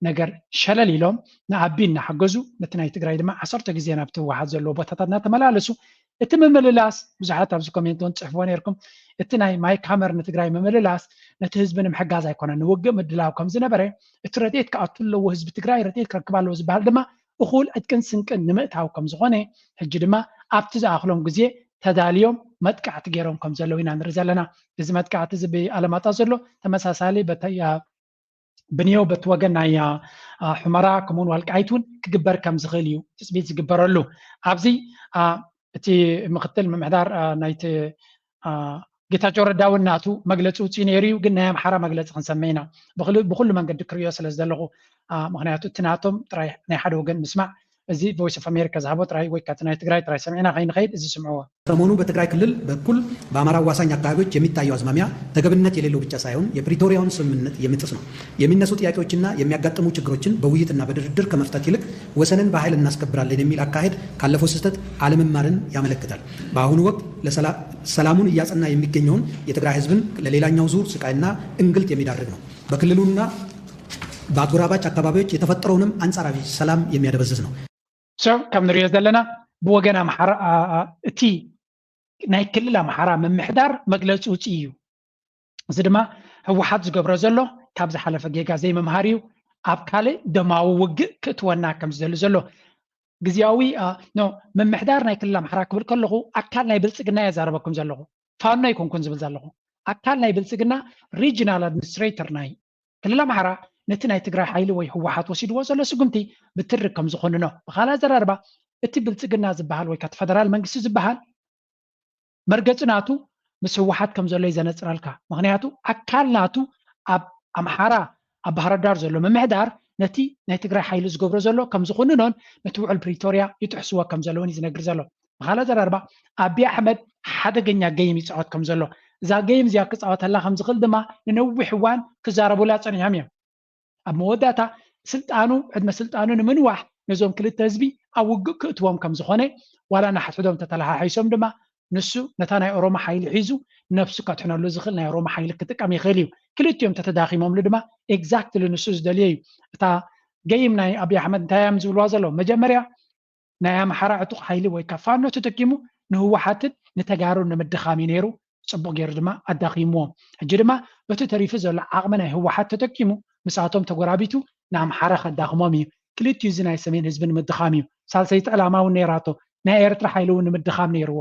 ነገር ሸለል ኢሎም ንኣቢ እናሓገዙ ነቲ ናይ ትግራይ ድማ ዓሰርተ ግዜ ናብቲ ህወሓት ዘለዎ ቦታታት እናተመላለሱ እቲ ምምልላስ ብዙሓት ኣብዚ ኮሜንት እውን ትፅሕፍዎ ነርኩም። እቲ ናይ ማይክ ሃመር ንትግራይ ምምልላስ ነቲ ህዝቢ ንምሕጋዝ ኣይኮነን፣ ንውግእ ምድላው ከም ዝነበረ፣ እቲ ረድኤት ክኣቱ ኣለዎ፣ ህዝቢ ትግራይ ረድኤት ክረክብ ኣለዎ ዝበሃል ድማ እኹል ዕጥቅን ስንቅን ንምእታው ከም ዝኾነ፣ ሕጂ ድማ ኣብቲ ዝኣኽሎም ግዜ ተዳልዮም መጥቃዕቲ ገይሮም ከም ዘለዉ ኢና ንርኢ ዘለና። እዚ መጥቃዕቲ እዚ ብኣለማጣ ዘሎ ተመሳሳሊ ብንዮ በቲ ወገን ናይ ሑመራ ከምኡውን ዋልቃይት እውን ክግበር ከም ዝኽእል እዩ ትፅቢት ዝግበረሉ። ኣብዚ እቲ ምክትል ምምሕዳር ናይቲ ጌታቸው ረዳ እውን ናቱ መግለፂ ውፅኡ ነይሩ እዩ። ግን ናይ ኣምሓራ መግለፂ ክንሰምዕ ኢና ብኩሉ መንገዲ ክርእዮ ስለ ዝደለኹ፣ ምክንያቱ እቲ ናቶም ጥራይ ናይ ሓደ ወገን ምስማዕ እዚ ቮይስ ኦፍ ኣሜሪካ ዝሃቦ ጥራይ ወይ ከቲ ናይ ትግራይ ጥራይ ሰሚዕና ከይንኸይድ እዚ ስምዕዎ። ሰሞኑ በትግራይ ክልል በኩል በአማራ አዋሳኝ አካባቢዎች የሚታየው አዝማሚያ ተገብነት የሌለው ብቻ ሳይሆን የፕሪቶሪያውን ስምምነት የሚጥስ ነው። የሚነሱ ጥያቄዎችና የሚያጋጥሙ ችግሮችን በውይይትና በድርድር ከመፍታት ይልቅ ወሰንን በኃይል እናስከብራለን የሚል አካሄድ ካለፈው ስህተት አለመማርን ያመለክታል። በአሁኑ ወቅት ሰላሙን እያጸና የሚገኘውን የትግራይ ህዝብን ለሌላኛው ዙር ስቃይና እንግልት የሚዳርግ ነው። በክልሉና በአጎራባች አካባቢዎች የተፈጠረውንም አንጻራዊ ሰላም የሚያደበዝዝ ነው። ሰብ ከም ንሪኦ ዘለና ብወገን ኣምሓራ እቲ ናይ ክልል ኣምሓራ ምምሕዳር መግለፂ ውፅእ እዩ። እዚ ድማ ህወሓት ዝገብሮ ዘሎ ካብ ዝሓለፈ ጌጋ ዘይምምሃር እዩ። ኣብ ካልእ ደማዊ ውግእ ክእትወና ከም ዝደሊ ዘሎ ግዝያዊ ምምሕዳር ናይ ክልል ኣምሓራ ክብል ከለኹ ኣካል ናይ ብልፅግና እየ ዛረበኩም ዘለኹ። ፋኖ ኣይኮንኩን ዝብል ዘለኹ። ኣካል ናይ ብልፅግና ሪጅናል ኣድሚኒስትሬተር ናይ ክልል ኣምሓራ ነቲ ናይ ትግራይ ሓይሊ ወይ ህወሓት ወሲድዎ ዘሎ ስጉምቲ ብትሪ ከም ዝኾንኖ ብኻልእ ኣዘራርባ እቲ ብልፅግና ዝበሃል ወይ ከዓ እቲ ፈደራል መንግስቲ ዝበሃል መርገፂ ናቱ ምስ ህወሓት ከም ዘሎ እዩ ዘነፅረልካ። ምክንያቱ ኣካል ናቱ ኣብ ኣምሓራ ኣብ ባህርዳር ዘሎ ምምሕዳር ነቲ ናይ ትግራይ ሓይሊ ዝገብሮ ዘሎ ከም ዝኹንኖን ነቲ ውዕል ፕሪቶርያ ይጥሕስዎ ከም ዘለውን እዩ ዝነግር ዘሎ። ብኻልእ ኣዘራርባ ኣቢ ኣሕመድ ሓደገኛ ገይም ይፃወት ከም ዘሎ እዛ ገይም እዚኣ ክፃወተላ ከም ዝኽእል ድማ ንነዊሕ እዋን ክዛረቡላ ፀኒሖም እዮም። ኣብ መወዳእታ ስልጣኑ ዕድመ ስልጣኑ ንምንዋሕ ነዞም ክልተ ህዝቢ ኣብ ውግእ ክእትዎም ከም ዝኾነ ዋላ ንሓድሕዶም ተተለሓሒሶም ድማ ንሱ ነታ ናይ ኦሮሞ ሓይሊ ሒዙ ነብሱ ከድሕነሉ ዝኽእል ናይ ኦሮሞ ሓይሊ ክጥቀም ይኽእል እዩ። ክልቲኦም ተተዳኺሞምሉ ድማ ኤግዛክትሊ ንሱ ዝደልዮ እዩ። እታ ገይም ናይ ኣብይ ኣሕመድ እንታይ እዮም ዝብልዋ ዘለዉ? መጀመርያ ናይ ኣምሓራ ዕጡቕ ሓይሊ ወይ ከዓ ፋኖ ተጠቂሙ ንህወሓትን ንተጋሩን ንምድኻም እዩ ነይሩ። ፅቡቕ ገይሩ ድማ ኣዳኺምዎም። ሕጂ ድማ በቲ ተሪፉ ዘሎ ዓቕሚ ናይ ህወሓት ተጠቂሙ ምስኣቶም ተጎራቢቱ ንኣምሓራ ከዳኽሞም እዩ። ክልቲኡ እዚ ናይ ሰሜን ህዝቢ ንምድኻም እዩ። ሳልሰይቲ ዕላማ እውን ነይራቶ፣ ናይ ኤርትራ ሓይሊ እውን ንምድኻም ነይርዎ።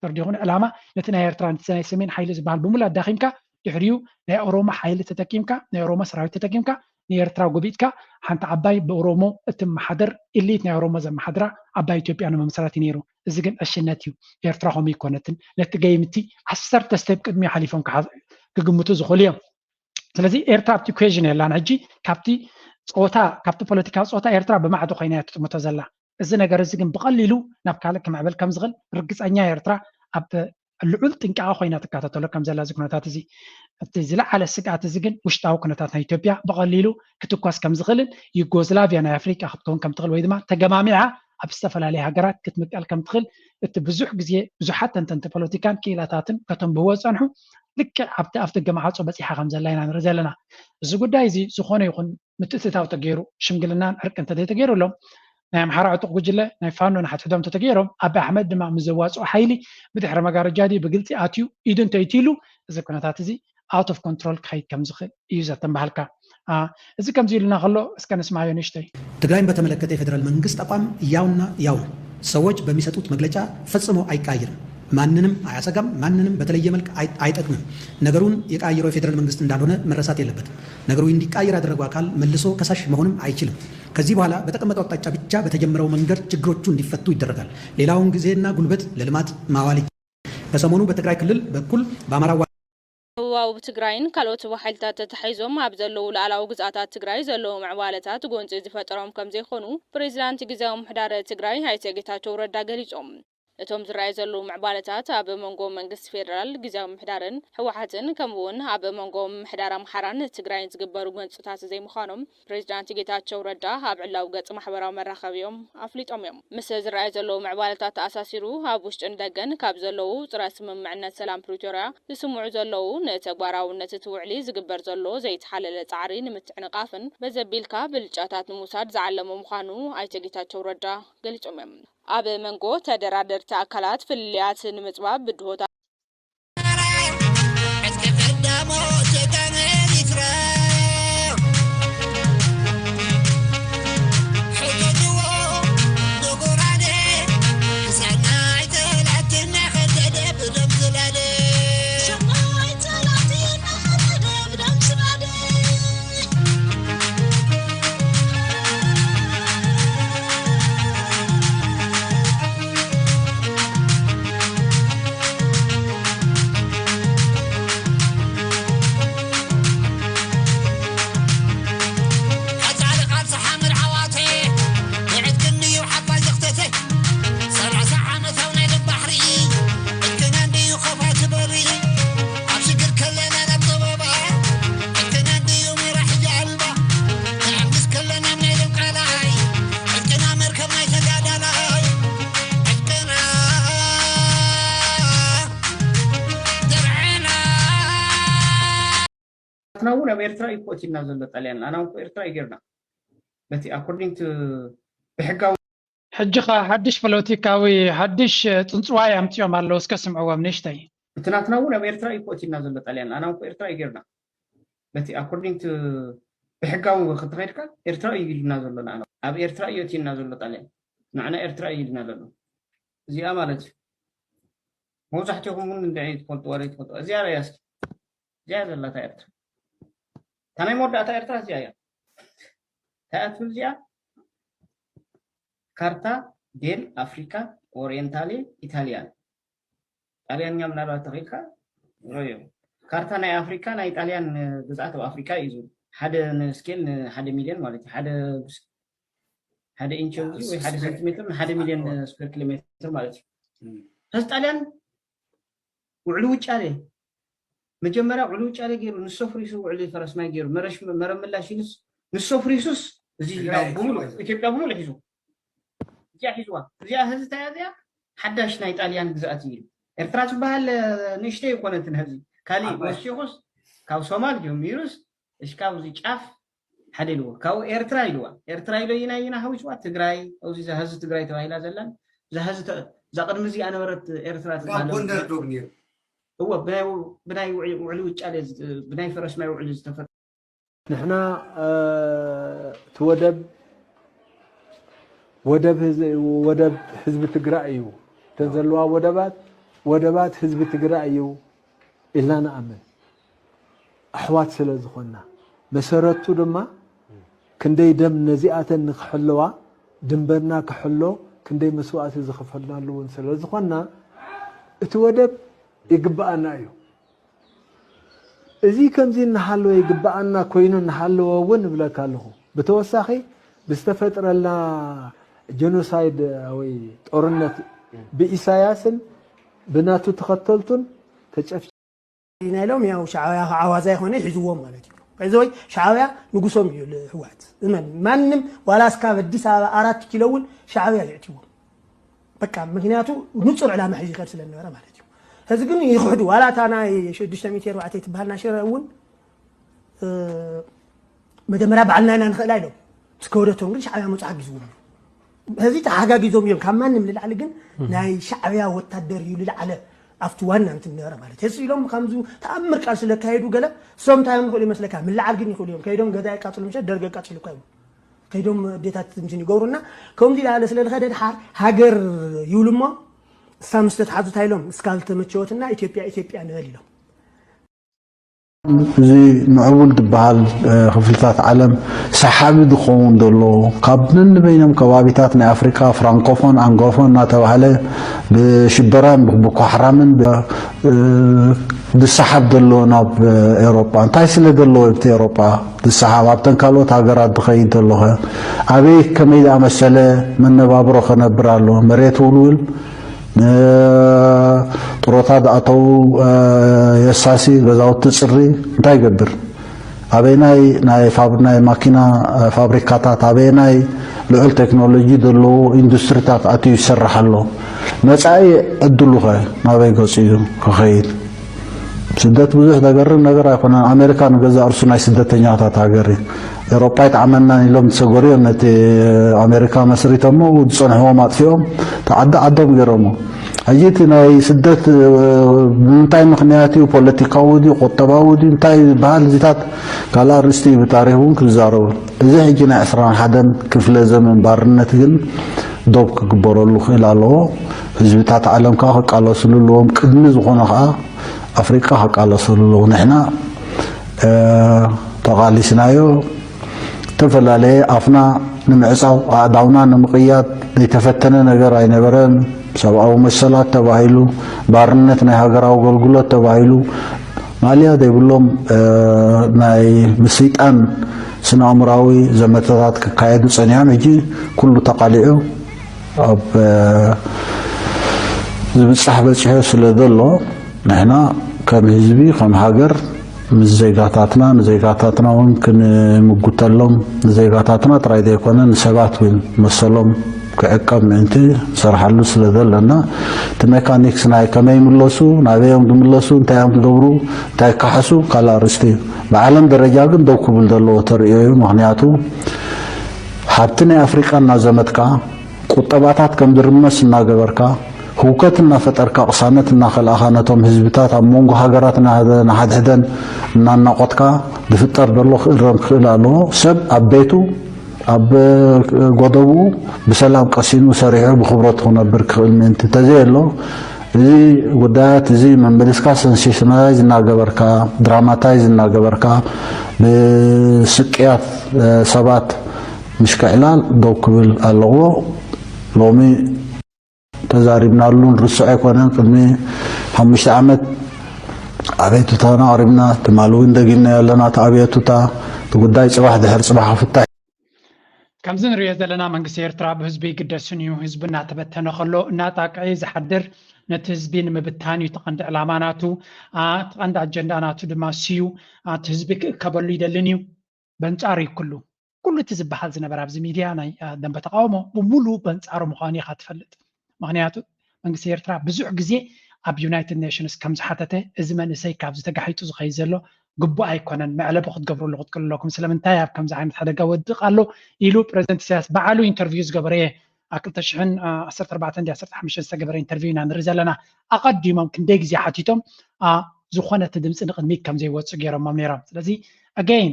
ተረዲኹን? ዕላማ ነቲ ናይ ኤርትራ፣ ነቲ ናይ ሰሜን ሓይሊ ዝበሃል ብምሉእ ኣዳኺምካ፣ ድሕሪኡ ናይ ኦሮሞ ሓይሊ ተጠቂምካ፣ ናይ ኦሮሞ ሰራዊት ተጠቂምካ፣ ንኤርትራ ጎቢጥካ፣ ሓንቲ ዓባይ ብኦሮሞ እትመሓደር፣ ኢሊት ናይ ኦሮሞ ዘመሓድራ ዓባይ ኢትዮጵያ ንምምስራት እዩ ነይሩ። እዚ ግን ዕሽነት እዩ። ኤርትራ ከምኡ ኣይኮነትን። ነቲ ገይምቲ ዓሰርተ ስቴፕ ቅድሚ ሓሊፎም ክሓ-፣ ክግምቱ ዝኽእሉ እዮም። ስለዚ ኤርትራ ኣብቲ ኢኩዌዥን የላን። ሕጂ ካብቲ ፆታ፣ ካብቲ ፖለቲካዊ ፆታ ኤርትራ ብማዕዶ ኮይና እያ ትጥምቶ ዘላ። እዚ ነገር እዚ ግን ብቐሊሉ ናብ ካልእ ክምዕብል ከም ዝኽእል ርግፀኛ እየ። ኤርትራ ኣብ ልዑል ጥንቃቐ ኮይና ትከታተሎ ከም ዘላ እዚ ኩነታት እዚ፣ እቲ ዝለዓለ ስግኣት እዚ ግን ውሽጣዊ ኩነታት ናይ ኢትዮጵያ ብቐሊሉ ክትኳስ ከም ዝኽእልን ዩጎዝላቪያ ናይ ኣፍሪቃ ክትከውን ከም ትኽእል ወይ ድማ ተገማሚዓ ኣብ ዝተፈላለየ ሃገራት ክትምቀል ከም ትኽእል እቲ ብዙሕ ግዜ ብዙሓት ተንተንቲ ፖለቲካን ክኢላታትን ከተንብህዎ ዝጸንሑ ልክዕ ኣብቲ ኣፍ ደገ መዓጾ በጺሓ ከም ዘላ ኢና ንርኢ ዘለና። እዚ ጉዳይ እዚ ዝኾነ ይኹን ምትእትታው ተገይሩ፣ ሽምግልናን ዕርቂ እንተዘይተገይሩሎም፣ ናይ ኣምሓራ ዕጡቕ ጉጅለ ናይ ፋኖ ንሓድሕዶም እንተተገይሮም፣ ኣቢ ኣሕመድ ድማ ምስ ዘዋጽኦ ሓይሊ ብድሕሪ መጋረጃ ድዩ ብግልጺ ኣትዩ ኢዱ እንተይትይሉ፣ እዚ ኩነታት እዚ ኣውት ኦፍ ኮንትሮል ክኸይድ ከም ዝኽእል እዩ ዘተንባሃልካ። አ፣ እዚ ከምዚ ኢሉና ከሎ እስከ ንስማዮ ንእሽተይ። ትግራይን በተመለከተ የፌዴራል መንግስት አቋም ያውና ያው ነው። ሰዎች በሚሰጡት መግለጫ ፈጽሞ አይቀያየርም። ማንንም አያሰጋም፣ ማንንም በተለየ መልክ አይ-፣ አይጠቅምም። ነገሩን የቀያየረው የፌዴራል መንግስት እንዳልሆነ መረሳት የለበትም። ነገሩ እንዲቀያየር ያደረገው አካል መልሶ ከሳሽ መሆንም አይችልም። ከዚህ በኋላ በተቀመጠው አቅጣጫ ብቻ በተጀመረው መንገድ ችግሮቹ እንዲፈቱ ይደረጋል። ሌላውን ጊዜና ጉልበት ለልማት ማዋል ይቻላል። ከሰሞኑ በትግራይ ክልል በኩል በአማራ ዋ- ደቡባዊ ትግራይን ካልኦት ሓይልታት ተታሒዞም ኣብ ዘለዉ ሉዓላዊ ግዝኣታት ትግራይ ዘለዉ ምዕባለታት ጎንፂ ዝፈጠሮም ከም ዘይኮኑ ፕሬዚዳንት ግዝያዊ ምምሕዳር ትግራይ ኣይተ ጌታቸው ረዳ ገሊፆም። እቶም ዝረኣዩ ዘለዉ ምዕባለታት ኣብ መንጎ መንግስቲ ፌደራል፣ ግዝያዊ ምምሕዳርን ህወሓትን ከምኡ እውን ኣብ መንጎ ምምሕዳር ኣምሓራን ትግራይን ዝግበሩ ጎንፅታት ዘይምዃኖም ፕሬዚዳንት ጌታቸው ረዳ ኣብ ዕላዊ ገፅ ማሕበራዊ መራኸቢኦም ኣፍሊጦም እዮም። ምስ ዝረኣዩ ዘለዉ ምዕባለታት ተኣሳሲሩ ኣብ ውሽጥን ደገን ካብ ዘለዉ ፅረ ስምምዕነት ሰላም ፕሪቶርያ ዝስምዑ ዘለዉ ንተግባራውነት እቲ ውዕሊ ዝግበር ዘሎ ዘይተሓለለ ፃዕሪ ንምትዕንቓፍን በዚ ኣቢልካ ብልጫታት ንምውሳድ ዝዓለመ ምዃኑ ኣይተ ጌታቸው ረዳ ገሊፆም እዮም። ኣብ መንጎ ተደራደርቲ ኣካላት ፍልልያት ንምፅባብ ብድሆታት ናትና እውን ኣብ ኤርትራ እዩ ኮቲልና ዘሎ ጣልያን። ኣና እኮ ኤርትራ እዩ ጌርና። በቲ ኣኮርዲንግ ቱ ብሕጋዊ ሕጂ ኸ ሓድሽ ፖለቲካዊ ሓድሽ ጽንጽዋይ ኣምጺኦም ኣለዉ። እስከ ስምዕዎም ንእሽተይ። እቲ ናትና እውን ኣብ ኤርትራ እዩ ኮቲልና ዘሎ ጣልያን። ኣና እኮ ኤርትራ እዩ ጌርና። በቲ ኣኮርዲንግ ቱ ብሕጋዊ ክትኸይድካ ኤርትራ እዩ ኢሉና ዘሎ። ንኣና ኣብ ኤርትራ እዩ ኣትዩና ዘሎ ጣልያን። ንዓና ኤርትራ እዩ ኢሉና ዘሎ። እዚኣ ማለት እዩ። መብዛሕትኹም እውን እንድዒ ትፈልጥዋ ዶ ኣይትፈልጥዋ? እዚኣ ርኣያ እስኪ። እዚኣ ዘላ እታ ኤርትራ። እታ ናይ መወዳእታ ኤርትራ እዚኣ እያ። እንታይ እያ ትብል እዚኣ? ካርታ ዴል ኣፍሪካ ኦሪየንታሌ ኢታሊያን። ጣልያንኛ ምናልባት ተኺእልካ ሮዮ። ካርታ ናይ ኣፍሪካ ናይ ጣልያን ግዝኣት ኣብ ኣፍሪካ እዩ ዝብል። ሓደ ንስኬል ንሓደ ሚልዮን ማለት እዩ። ሓደ ሓደ ኢንች ወይ ሓደ ሴንቲሜትር ንሓደ ሚልዮን ስኩዌር ኪሎ ሜትር ማለት እዩ። ሕዚ ጣልያን ውዕሊ ውጫሌ መጀመርያ ውዕሊ ውጫሌ ገይሩ ንሶ ፍሪሱ ውዕሊ ፈረስማይ ገይሩ መረሽ መረብ ምላሽ ኢሉስ ንሶ ፍሪሱስ እዚ ኢትዮጵያ ብምሉ ሒዙ እዚኣ ሒዝዋ እዚኣ ህዚ እንታይ እዚኣ ሓዳሽ ናይ ጣልያን ግዝኣት እዩ። ኤርትራ ትበሃል ንእሽተይ ይኮነትን ህዚ ካሊእ ወሲኹስ ካብ ሶማል ጀሚሩስ እሽካብ እዚ ጫፍ ሓደ ኢልዎ ካብኡ ኤርትራ ኢልዋ ኤርትራ ኢሎ ይና ይና ሃዊስዋ ትግራይ ኣብዚ ዛሃዚ ትግራይ ተባሂላ ዘላን ዛሃዚ እዛ ቅድሚ እዚኣ ነበረት ኤርትራ ትባሃል ጎንደር ዶብ ነይሩ እዎ ብናይ ውዕሊ ውጫሌ ብናይ ፈረስ ማይ ውዕሊ ዝተፈ ንሕና እቲ ወደብ ወደብ ህዝ- ወደብ ህዝቢ ትግራይ እዩ። እተን ዘለዋ ወደባት ወደባት ህዝቢ ትግራይ እዩ ኢልና ንኣምን። ኣሕዋት ስለ ዝኾንና፣ መሰረቱ ድማ ክንደይ ደም ነዚኣተን ንክሕለዋ፣ ድንበርና ክሕሎ ክንደይ መስዋእቲ ዝኸፈልናሉ እውን ስለ ዝኾንና፣ እቲ ወደብ ይግብኣና እዩ። እዚ ከምዚ እናሃለወ ይግብኣና ኮይኑ እናሃለወ እውን እብለካ ኣለኹ። ብተወሳኺ ብዝተፈጥረልና ጀኖሳይድ ወይ ጦርነት ብኢሳያስን ብናቱ ተኸተልቱን ተጨፍ ናይ ሎም ያው ሻዕብያ ከዓ ዋዛ ይኾነ ሒዝዎም ማለት እዩ። ከዚ ወይ ሻዕብያ ንጉሶም እዩ ህወሓት። እመን ማንም ዋላ እስካብ ኣዲስ ኣበባ ኣራት ኪሎ እውን ሻዕብያ የእትዎም። በቃ ምክንያቱ ንጹር ዕላማ ሒዙ ይኸድ ስለ ነበረ ማለት እዩ። ሕዚ ግን ይኽሕዱ ዋላ እታ ናይ ሽዱሽተ ሚእቲ ኣርባዕተ ትበሃል ናይ ሽረ እውን መጀመርያ ባዕልና ኢና ንኽእላ ኢሎም ምስ ከወደቶም ግን ሻዕብያ መፁ ሓጊዝዎም እዩ። ሕዚ ተሓጋጊዞም እዮም ካብ ማንም ልላዕሊ ግን ናይ ሻዕብያ ወታደር እዩ ልላዕለ ኣብቲ ዋና እንትን ነበረ ማለት ሕዚ ኢሎም ከምዚ ተኣምር ቃልሲ ለካየዱ ገለ እሶም እንታይ እዮም ንኽእሉ ይመስለካ ምልዓል ግን ይኽእሉ እዮም ከይዶም ገዛ የቃፅሉ ምሸት ደርገ የቃፅሉ እኳ ይብሉ ከይዶም ኣዴታት እንትን ይገብሩና ከምዚ ኢላለ ስለ ዝኸደ ድሓር ሃገር ይብሉ እሞ እሳ ምስ ተትሓዙ እንታይ ኢሎም እስካ ዝተመቸወትና ኢትዮጵያ ኢትዮጵያ ንበል ኢሎም እዚ ምዕቡል ዝበሃል ክፍልታት ዓለም ሰሓቢ ዝኸውን ዘሎ ካብ ነንበይኖም ከባቢታት ናይ ኣፍሪካ ፍራንኮፎን ኣንጎፎን እናተባህለ ብሽበራን ብኳሕራምን ዝሰሓብ ዘሎ ናብ ኤሮጳ እንታይ ስለ ዘለዎ ኣብቲ ኤሮጳ ዝሰሓብ ኣብተን ካልኦት ሃገራት ዝኸይድ ዘሎ ከ ኣበይ ከመይ ዝኣመሰለ መነባብሮ ከነብር ኣሎ መሬት ውልውል ጥሮታ ዝኣተዉ የሳሲ ገዛውቲ ፅሪ እንታይ ይገብር ኣበየናይ ናይ ማኪና ፋብሪካታት ኣበየናይ ልዑል ቴክኖሎጂ ዘለዎ ኢንዱስትሪታት ኣትዩ ይሰርሕ ኣሎ መፃኢ ዕድሉ ኸ ናበይ ገፂ እዩ ክኸይድ ስደት ብዙሕ ዘገርም ነገር ኣይኮነን ኣሜሪካ ንገዛ እርሱ ናይ ስደተኛታት ሃገር እዩ ኤሮጳ ኣይጠዓመናን ኢሎም ዝሰገሩ እዮም ነቲ ኣሜሪካ መስሪቶሞ ዝፀንሕዎም ኣጥፊኦም ተዓዲ ዓዶም ገይሮሞ ሕጂ እቲ ናይ ስደት ብምንታይ ምክንያት እዩ ፖለቲካዊ ድዩ ቁጠባዊ ድዩ እንታይ ዝበሃል እዚታት ካልእ ኣርእስቲ እዩ ብታሪክ እውን ክዛረቡ እዚ ሕጂ ናይ ዕስራን ሓደን ክፍለ ዘመን ባርነት ግን ዶብ ክግበረሉ ክእል ኣለዎ ህዝብታት ዓለም ከዓ ክቃለስሉ ኣለዎም ቅድሚ ዝኾነ ከዓ ኣፍሪቃ ክቃለሰሉ ኣለዎ ንሕና ተቓሊስናዮ ዝተፈላለየ ኣፍና ንምዕፃው ኣእዳውና ንምቕያድ ዘይተፈተነ ነገር ኣይነበረን ሰብኣዊ መሰላት ተባሂሉ ባርነት ናይ ሃገራዊ ኣገልግሎት ተባሂሉ ማልያ ዘይብሎም ናይ ምስይጣን ስነ ኣእምራዊ ዘመተታት ክካየዱ ፀኒሖም ሕጂ ኩሉ ተቃሊዑ ኣብ ዝብፃሕ በፂሑ ስለ ዘሎ ንሕና ከም ህዝቢ ከም ሃገር ምስ ዜጋታትና ንዜጋታትና እውን ክንምጉተሎም ንዜጋታትና ጥራይ ዘይኮነ ንሰባት እውን መሰሎም ክዕቀብ ምእንቲ ንሰርሓሉ ስለ ዘለና እቲ ሜካኒክስ ናይ ከመይ ይምለሱ ናበዮም ዝምለሱ እንታይ እዮም ዝገብሩ እንታይ ይካሓሱ ካልእ ኣርእስቲ እዩ ብዓለም ደረጃ ግን ደው ክብል ዘለዎ ተርእዮ እዩ ምክንያቱ ሃብቲ ናይ ኣፍሪቃ እናዘመትካ ቁጠባታት ከም ዝርመስ እናገበርካ ህውከት እናፈጠርካ ቅሳነት እናኸልኣኻ ነቶም ህዝብታት ኣብ መንጎ ሃገራት እናሓድሕደን እናናቆትካ ዝፍጠር ዘሎ ክእረም ክኽእል ኣለዎ። ሰብ ኣብ ቤቱ ኣብ ጎደብኡ ብሰላም ቀሲኑ ሰሪሑ ብኽብረቱ ክነብር ክኽእል ምእንቲ ተዘየሎ እዚ ጉዳያት እዚ መመሊስካ ሰንሴሽናላይዝ እናገበርካ ድራማታይዝ እናገበርካ ብስቅያት ሰባት ምሽክዕላል ደው ክብል ኣለዎ። ሎሚ ተዛሪብናሉ ንርስዖ ኣይኮነን። ቅድሚ ሓሙሽተ ዓመት ኣቤቱታና ኣቕሪብና፣ ትማሊ እውን ደጊምናዮ ኣለና። እቲ ኣቤቱታ፣ እቲ ጉዳይ ፅባሕ ድሕሪ ፅባሕ ክፍታሕ እዩ። ከምዚ ንሪኦ ዘለና መንግስቲ ኤርትራ ብህዝቢ ኣይግደስን እዩ። ህዝቢ እናተበተነ ከሎ እናጣቅዐ እዩ ዝሓድር። ነቲ ህዝቢ ንምብታን እዩ እቲ ቀንዲ ዕላማ ናቱ። እቲ ቀንዲ ኣጀንዳ ናቱ ድማ እሱ እዩ። እቲ ህዝቢ ክእከበሉ ኣይደልን እዩ። በንጻሩ እዩ ኩሉ። ኩሉ እቲ ዝበሃል ዝነበረ ኣብዚ ሚድያ ናይ ደንበ ተቃውሞ ብሙሉ በንጻሩ ምዃኑ ኢኻ ትፈልጥ። ምኽንያቱ መንግስቲ ኤርትራ ብዙሕ ግዜ ኣብ ዩናይትድ ኔሽንስ ከም ዝሓተተ እዚ መንእሰይ ካብዚ ተጋሒጡ ዝኸይድ ዘሎ ግቡእ ኣይኮነን፣ መዕለቢ ክትገብርሉ ክትክእሉ ኣለኩም፣ ስለምንታይ ኣብ ከምዚ ዓይነት ሓደጋ ወድቕ ኣሎ ኢሉ ፕረዚደንት ኢሳያስ በዓሉ ኢንተርቪው ዝገበረ እየ። ኣብ ክልተ ሽሕን ዓሰርተ ኣርባዕተን ድዩ ዓሰርተ ሓሙሽተን ዝተገበረ ኢንተርቪው ኢና ንርኢ ዘለና። ኣቐዲሞም ክንደይ ግዜ ሓቲቶም ዝኾነ እቲ ድምፂ ንቕድሚት ከም ዘይወፅእ ገይሮሞም ነይሮም። ስለዚ ኣገይን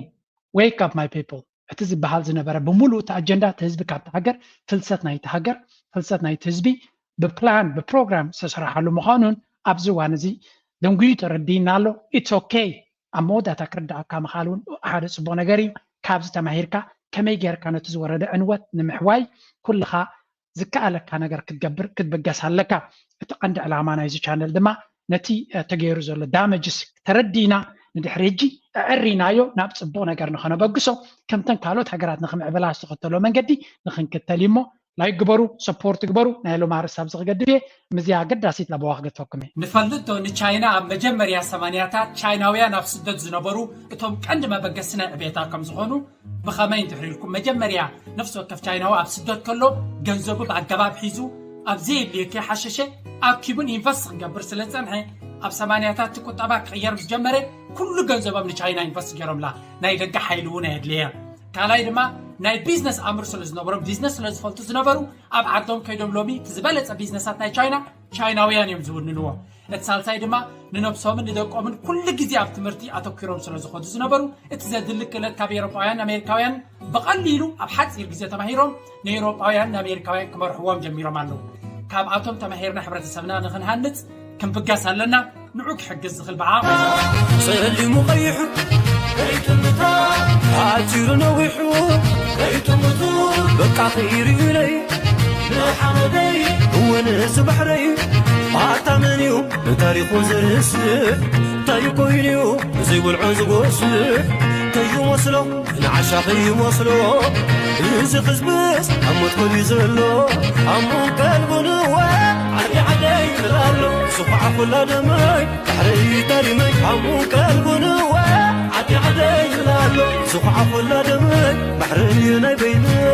wake up my people እቲ ዝበሃል ዝነበረ ብምሉእ እቲ ኣጀንዳ እቲ ህዝቢ ካብቲ ሃገር፣ ፍልሰት ናይቲ ሃገር፣ ፍልሰት ናይቲ ህዝቢ ብፕላን ብፕሮግራም ዝተሰርሓሉ ምዃኑን ኣብዚ እዋን እዚ ደንጉዩ ተረዲእና ኣሎ። ኢትስ ኦኬ። ኣብ መወዳእታ ክርዳኣካ ምኻል እውን ሓደ ፅቡቅ ነገር እዩ። ካብዚ ተማሂርካ ከመይ ጌርካ ነቲ ዝወረደ ዕንወት ንምሕዋይ ኩልኻ ዝከኣለካ ነገር ክትገብር ክትብገስ ኣለካ። እቲ ቀንዲ ዕላማ ናይዚ ቻነል ድማ ነቲ ተገይሩ ዘሎ ዳመጅስ ተረዲና ንድሕሪ ሕጂ ኣዕሪናዮ ናብ ፅቡቅ ነገር ንኸነበግሶ ከምተን ካልኦት ሃገራት ንክምዕብላ ዝተኸተሎ መንገዲ ንክንክተል እሞ ላይክ ግበሩ፣ ሰፖርት ግበሩ። ናይ ሎማ ርሳብ ዝክገድፍ እየ። ምዚያ ኣገዳሲት ለበዋ ክገድፈኩም እየ። ንፈልጥ ዶ ንቻይና ኣብ መጀመርያ ሰማንያታት ቻይናውያን ኣብ ስደት ዝነበሩ እቶም ቀንዲ መበገሲ ናይ ዕቤታ ከም ዝኾኑ ብኸመይ እንድሕር ኢልኩም መጀመርያ ነፍሲ ወከፍ ቻይናዊ ኣብ ስደት ከሎ ገንዘቡ ብኣገባብ ሒዙ ኣብ ዘየድልዮ ከይሓሸሸ ኣኪቡን ኢንቨስት ክገብር ስለ ዝጸንሐ ኣብ ሰማንያታት እቲ ቁጠባ ክቕየር ምስ ጀመረ ኩሉ ገንዘቦም ንቻይና ኢንቨስት ገይሮምላ። ናይ ደገ ሓይሊ እውን ኣየድልየ። ካልኣይ ድማ ናይ ቢዝነስ ኣምር ስለ ዝነበሮም ቢዝነስ ስለ ዝፈልጡ ዝነበሩ ኣብ ዓዶም ከይዶም ሎሚ እቲ ዝበለጸ ቢዝነሳት ናይ ቻይና ቻይናውያን እዮም ዝውንንዎ። እቲ ሳልሳይ ድማ ንነብሶምን ንደቆምን ኩሉ ግዜ ኣብ ትምህርቲ ኣተኪሮም ስለ ዝኾዱ ዝነበሩ እቲ ዘድሊ ክእለት ካብ ኤሮጳውያን ኣሜሪካውያን ብቐሊሉ ኣብ ሓፂር ግዜ ተማሂሮም ንኤሮጳውያን ንኣሜሪካውያን ክመርሕዎም ጀሚሮም ኣለዉ። ካብኣቶም ተማሂርና ሕብረተሰብና ንኽንሃንፅ ክንብገስ ኣለና። ንዑ ክሕግዝ ዝኽእል ብዓቕሚ ጸሊሙ ቀይሑ ከይጥምታ ኣቲሩ ነዊሑ ከይጥምቱ በቃ ከይርእዩለይ ንሓመደይ እወ ንዚ ባሕረይ ኣታ መን እዩ ንታሪኹ ዝርስዕ እንታይ ኮይኑ እዩ ዘይበልዖ ዝጎስዕ ከይመስሎ ንዓሻ ከይመስሎ እዚ ህዝብስ ኣብ ሞት ከልዩ ዘሎ ኣሙን ቀልቡ ንወ ዓዲ ዓደይ ይብል ኣሎ ዝኹዓ ኩላ ደመይ ባሕረይ ታሪመይ ኣሙን ቀልቡ ንወ ዓዲ ዓደይ ይብል ኣሎ ዝኹዓ ኩላ ደመይ ባሕረይ ናይ በይነይ